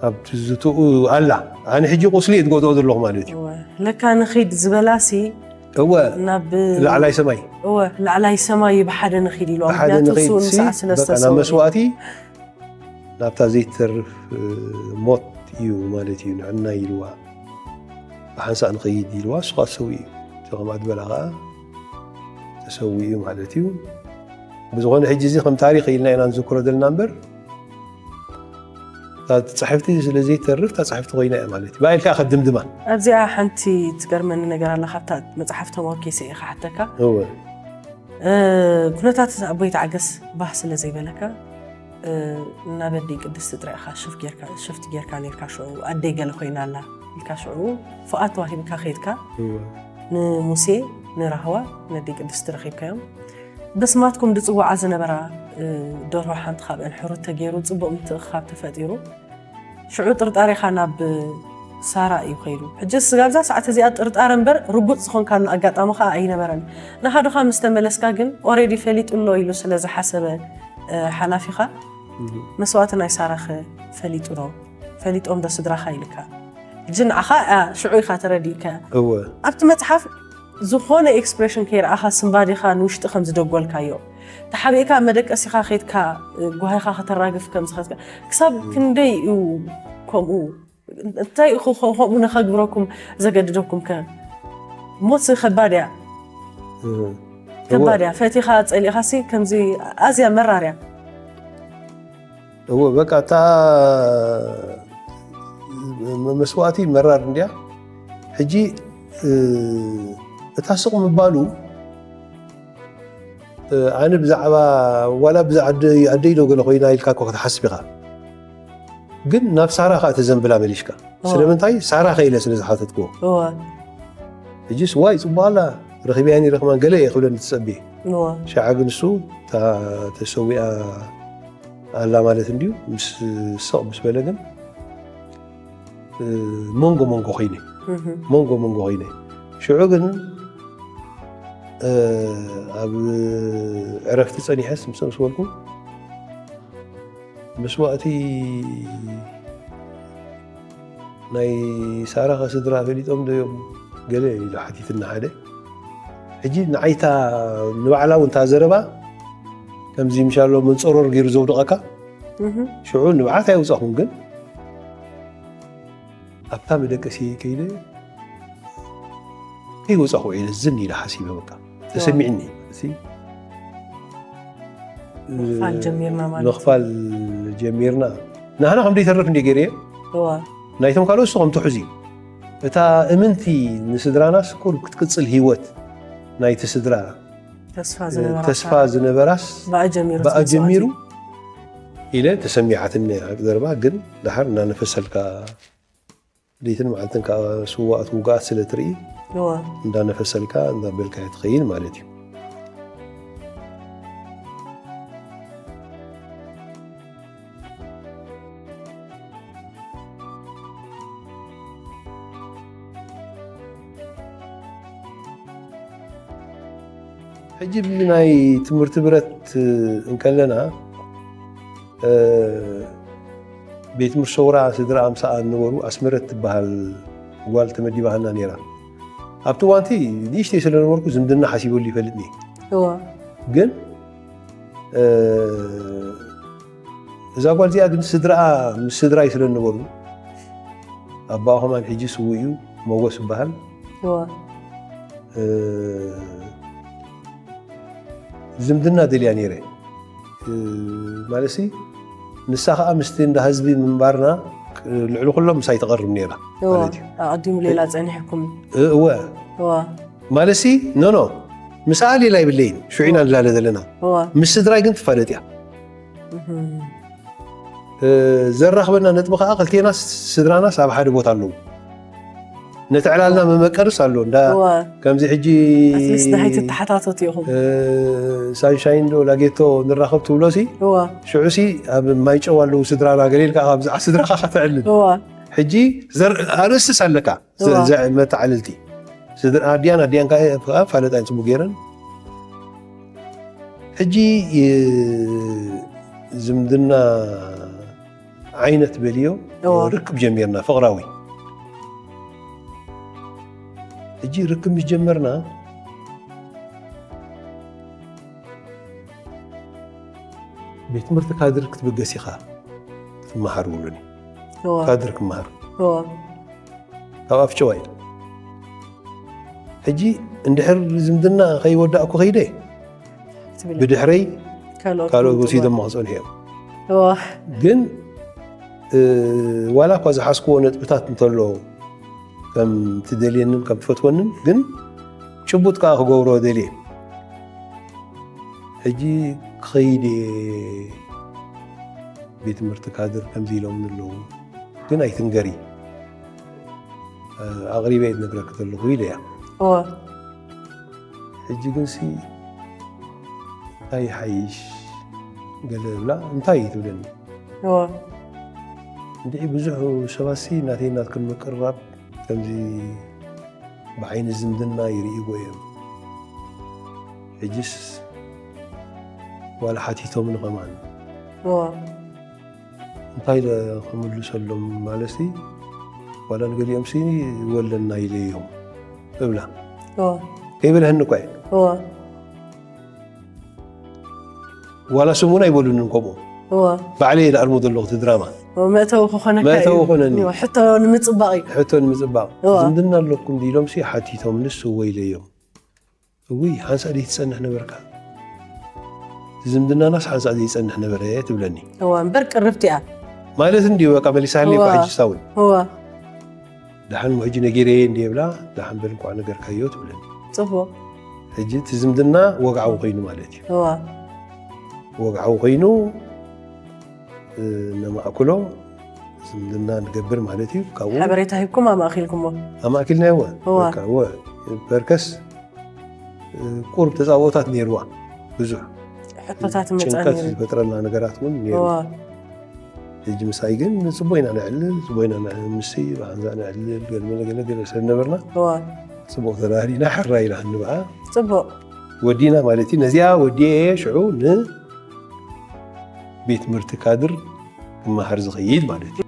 ኣብ ትዝትኡ ኣላ ኣነ ሕጂ ቁስሊ እየ ትጎድኦ ዘለኹ ማለት እዩ እዋ ለካ ንኺድ ዝበላሲ እወ ናብ ላዕላይ ሰማይ እወ ላዕላይ ሰማይ ብሓደ ንኺድ ኢሉ ብሓደ ምክንያቱ ንኺድ እሱ ሲ ንስኣ ስለ በቃ ናብ ዝተሰወ መስዋእቲ ናብታ ዘይትተርፍ እ፣ ሞት እዩ ማለት እዩ ንዕና ኢልዋ ብሓንሳእ ንኸይድ ኢልዋ እሱ ከዓ ዝሰው እዩ እቶ ከምኣ ዝበላ ከዓ እታ ተሰዊኡ ማለት እዩ። ብዝኾነ ሕጂ እዚ ከም ታሪኽ ኢልና ኢና ንዝክሮ ዘለና እምበር፣ እታ ጽሕፍቲ ስለ ዘይተርፍ እታ ጽሕፍቲ ኮይና እያ ማለት እዩ። ብኣይ ኢልካ ከድምድማ። ኣብዚኣ ሓንቲ ትገርመኒ ነገር ኣላ። ካብታ መጽሓፍ ተሞርኪሰ እየ ክሓተካ። እወ። እ፣ ኩነታት ኣቦይ ተዓገስ ባህ ስለ ዘይበለካ፣ እ፣ ናብ ኣደይ ቅድስቲ ጥራይ ኢኻ ሽፍት ጌርካ፣ ሽፍት ጌርካ ኔርካ። ሽዑ ኣደይ ገለ ኮይና ኣላ ኢልካ ሽዑ ፍቓድ ተዋሂብካ ከይድካ። እወ። ንሙሴ፣ ንራህዋ፣ ነደይ ቅድስቲ ረኺብካዮም። በስማትኩም ዝጽውዓ ዝነበራ፣ እ፣ ደርሆ ሓንቲ ካብአን ሕሩት ተገይሩ ጽቡቕ ምትእኽኻብ ተፈጢሩ። ሽዑ ጥርጣሬኻ ናብ ሳራ እዩ ከይዱ። ሕጂ ስጋብ እዛ ሰዓት እዚኣ ጥርጣረ እምበር ርጉጽ ዝኾንካሉ ኣጋጣሚ ኸኣ ኣይነበረን። ንሓዱኻ ምስ ተመለስካ ግን ኦሬዲ ፈሊጡ ኣሎ ኢሉ ስለ ዝሓሰበ፣ እ፣ ሓላፊኻ መስዋእቲ ናይ ሳራኸ ፈሊጡ ዶ? ፈሊጦም ዶ ስድራኻ ኢልካ? ሕጂ ንዓኻ፣ እ፣ ሽዑ ኢኻ ተረዲእካ። እወ። ኣብቲ መጽሓፍ ዝኾነ ኤክስፕሬሽን ከይረኣኻ ስንባዴኻ ንውሽጢ ከም ዝደጎልካዮ፣ ተሓቢእካ ኣብ መደቀሲኻ ከይድካ፣ እ፣ ጓሂኻ ከተራግፍ ከም ዝኸድካ፣ ክሳብ ክንደይ እዩ ከምኡ? እንታይ ኢኹ ከ-፣ ከምኡ ንኸግብረኩም ዘገድደኩም ከ? ሞት ከባድ እያ። እህ። ከባድ እያ። ፈቲኻ ጸሊእኻሲ ከምዚ ኣዝያ መራር እያ። እወ፣ በቃ እታ መ-፣ መስዋእቲ መራር እንድያ። ሕጂ፣ እ፣ እታ ስቕ ምባሉ፣ እ፣ ኣነ ብዛዕባ፣ ዋላ ብዛዕባ ኣደይ፣ ኣደይ ዶ ገለ ኮይና ኢልካ እኮ ክትሓስብ ኢኻ። ግን ናብ ሳራ ኸኣ ተዘንብላ መሊሽካ። እወ። ስለምንታይ? ሳራ ከ ኢለ ስለ ዝሓተትክዎ። እወ። ሕጂስ ዋይ ጽቡቕ ኣላ፣ ረኺበያ ነይረ ከማን ገለ እየ ክብለኒ ትጸቢ። እወ። ሸዓ ግን እሱ እታ ተሰዊኣ ኣላ ማለት እንድዩ። ምስ ስቕ ምስ በለ ግን፣ እ፣ መንጎ መንጎ ኮይነ። እህ። መንጎ መንጎ ኮይነ። ሽዑ ግን፣ እ፣ ኣብ ዕረፍቲ ጸኒሐስ ምስ ምስ በልኩ፣ መስዋእቲ ናይ ሳራ ከ ስድራ ፈሊጦም ዶ እዮም? ገለ ኢሉ ሓቲትኒ ሓደ። ሕጂ ንዓይታ ንባዕላ እውን እታ ዘረባ ከምዚ ምሻሎ መንጸሮር ገይሩ ዘውድቐካ። እህ። ሽዑ ንብዓት ኣይውጻኹን፣ ግን ኣብታ መደቀሲ ከይደ ከይወጻኹ ኢለ ዝን ኢለ ሓሲበ፣ በቃ ተሰሚዕኒ። እዚ ምኽፋል ጀሚርና ማለት እዩ። ምኽፋል ጀሚርና። ንሕና ከም ዘይተርፍ እንደ ገይረ እየ። እዋ። ናይቶም ካልኦት እሱ ከም ትሑዝ እዩ። እታ እምንቲ ንስድራናስ ኩል ክትቅጽል ህይወት ናይቲ ስድራ ተስፋ ዝነበራ ተስፋ ዝነበራስ ብኣ ጀሚሩ ብኣ ጀሚሩ ኢለ ተሰሚዓትኒ እያ ዘረባ። ግን ደሓር እናነፈሰልካ ለይትን መዓልትን ከዓ ስዋኣት ውግኣት ስለ ትርኢ እዋ። እንዳነፈሰልካ እንዳበልካ እያ ትኸይድ ማለት እዩ። ሕጂ ብናይ ትምህርቲ ብረት እንከለና፣ እ፣ ቤት ትምህርቲ ሰውራ ስድራ ኣምሳኣ ነበሩ። ኣስመረት ትበሃል ጓል ተመዲባሃልና ነይራ። ኣብቲ እዋንቲ ንእሽተይ ስለ ነበርኩ ዝምድና ሓሲበሉ ይፈልጥኒ። እዋ። ግን፣ እ፣ እዛ ጓል እዚኣ ግን ስድራኣ ምስ ስድራይ ስለ ነበሩ፣ ኣባኣ ከማን ሕጂ ስዉእ እዩ፣ መጎስ ይበሃል። እዋ። እ፣ ዝምድና ደልያ ነይረ። እ፣ ማለትሲ ንሳ ኸኣ ምስቲ እንዳ ህዝቢ ምንባርና፣ እ፣ ልዕሊ ኩሎም ምሳይ ትቐርብ ነይራ እዋ። ማለት እዩ። ኣቐዲሙ ሌላ ጸኒሕኩም። እ፣ እወ። እዋ። ማለትሲ ኖ ኖ፣ ምስኣ ሌላ ይብለይን፣ ሽዑ ኢና ንላለ ዘለና። እዋ። ምስ ስድራይ ግን ትፋለጥ እያ። እህም። እ፣ ዘራኽበና ነጥቢ ኸኣ ክልቴና ስድራናስ ኣብ ሓደ ቦታ ኣለዉ። ነቲ ዕላልና መመቀርስ ኣሎ። እንዳ እዋ። ከምዚ ሕጂ ኣትሊስት ናይ ትተሓታተቱ ኢኹም። እ፣ ሳንሻይን ዶ ላጌቶ ንራኸብ ትብሎሲ፣ እዋ። ሽዑሲ ኣብ ማይጨው ኣለዉ ስድራና፣ ገለ ኢልካ ካብ ብዛዕባ ስድራኻ ከተዕልል። እዋ። ሕጂ ዘር-፣ ኣርእስትስ ኣለካ። ዘ-፣ እዋ። ዘ-፣ መተዓልልቲ። ስድራ ኣዲያን ኣዲያን ከኣ ፋለጣ ጽቡቅ ገይረን። ሕጂ፣ እ፣ ዝምድና ዓይነት በልዮ፣ እዋ። ርክብ ጀሚርና፣ ፍቕራዊ። ሕጂ ርክብ ምስ ጀመርና፣ ቤት ትምህርቲ ካድር ክትብገስ ኢኻ ክትመሃር ውሉኒ። እዋ። ካድር ክመሃር። እዋ። ካብ ኣፍጨዋ እዩ። ሕጂ እንድሕር ዝምድና ከይወዳእኩ ከይደ፣ ብድሕረይ ካልኦት ወሲዶሞ ክፀንሑ እዮም። ግን ዋላ እኳ ዝሓዝክዎ ነጥብታት እንተሎ ከም ትደልየንን ከም ትፈትወንን ግን ጭቡጥ ከዓ ክገብሮ ደልየ። ሕጂ ክኸይድ እየ ቤት ትምህርቲ ካድር ከምዚ ኢሎም ኣለዉ ግን ኣይትንገሪ ኣቕሪበ እየ ዝነግረኪ ዘለኹ ኢለ እያ። ሕጂ ግን ሲ እንታይ ይሓይሽ ገለ ብላ እንታይ እዩ ትብለኒ። እንድዒ ብዙሕ ሰባት ሲ ናተይ ናትክን ምቅርራብ ከምዚ ብዓይኒ ዝምድና ይርእይዎ እዮም። ሕጅስ ዋላ ሓቲቶምኒ ከማን እንታይ ኢለ ክምልሰሎም ማለት ሲ ዋላ ንገሊኦም ሲ ወለና ኢለዮም እብላ ከይበልሀኒ እኳ እየ። ዋላ ስም እውን ኣይበሉንን ከምኡ ባዕለይ እየ ዝኣልሞ ዘለኹ እቲ ድራማ መእተዊ ክኾነካ መእተዊ ኮነኒ ሕቶ ንምፅባቕ እዩ ሕቶ ንምፅባቕ ዝምድና ኣለኩም ድኢሎም ሲ ሓቲቶም ንስ ወይለዮም እውይ ሓንሳእ ደይ ትፀንሕ ነበርካ ዝምድናናስ ሓንሳእ ዘይፀንሕ ነበረ ትብለኒ እዋ እምበር ቅርብቲ እያ ማለት እንዲ በቃ መሊሳለይ እዋ። እኳ ሕጂ ሳውን እዋ ደሓን ሕጂ ነጊረየ እንዲ የብላ ደሓን በል እንኳዕ ነገርካዮ ትብለኒ ፅቡቕ ሕጂ እቲ ዝምድና ወግዓዊ ኮይኑ ማለት እዩ እዋ ወግዓዊ ኮይኑ እ፣ ነማእክሎ ዝምድና ንገብር ማለት እዩ ካብኡ ሓበሬታ ሂብኩም ኣማእኪልኩሞ ኣማእኪልናዮ እዋ። በርከስ እ፣ ቁርብ ተፃብኦታት ነይርዋ ብዙሕ ሕቶታት መፃ ጭንቀት ነይሩ ዝፈጥረልና ነገራት እውን ነይሩ እዋ ሕጂ ምሳይ ግን ፅቡቅ ኢና ነዕልል ፅቡቅ ኢና ነዕ- ምስ ብሓንዛ ነዕልል ገለመለ ገለ ገለ ሰብ ነበርና እዋ ፅቡቅ ተዳሪና ሕራ ኢላ ንብዓ ፅቡቕ ወዲና ማለት እዩ ነዚኣ ወዲኤ ሽዑ ንቤት ትምህርቲ ካድር ክመሃር ዝኸይድ ማለት እዩ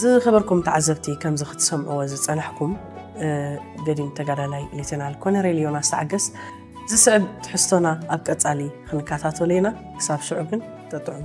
ዝኸበርኩም ተዓዘብቲ ከምዚ ክትሰምዕዎ ዝፀናሕኩም እ፣ ገዲም ተጋዳላይ ሌተናል ኮነሬል ዮናስ ተዓገስ ዝስዕብ ትሕዝቶና ኣብ ቀፃሊ ክንከታተሎ ኢና ክሳብ ሽዑ ግን ተጥዕሙ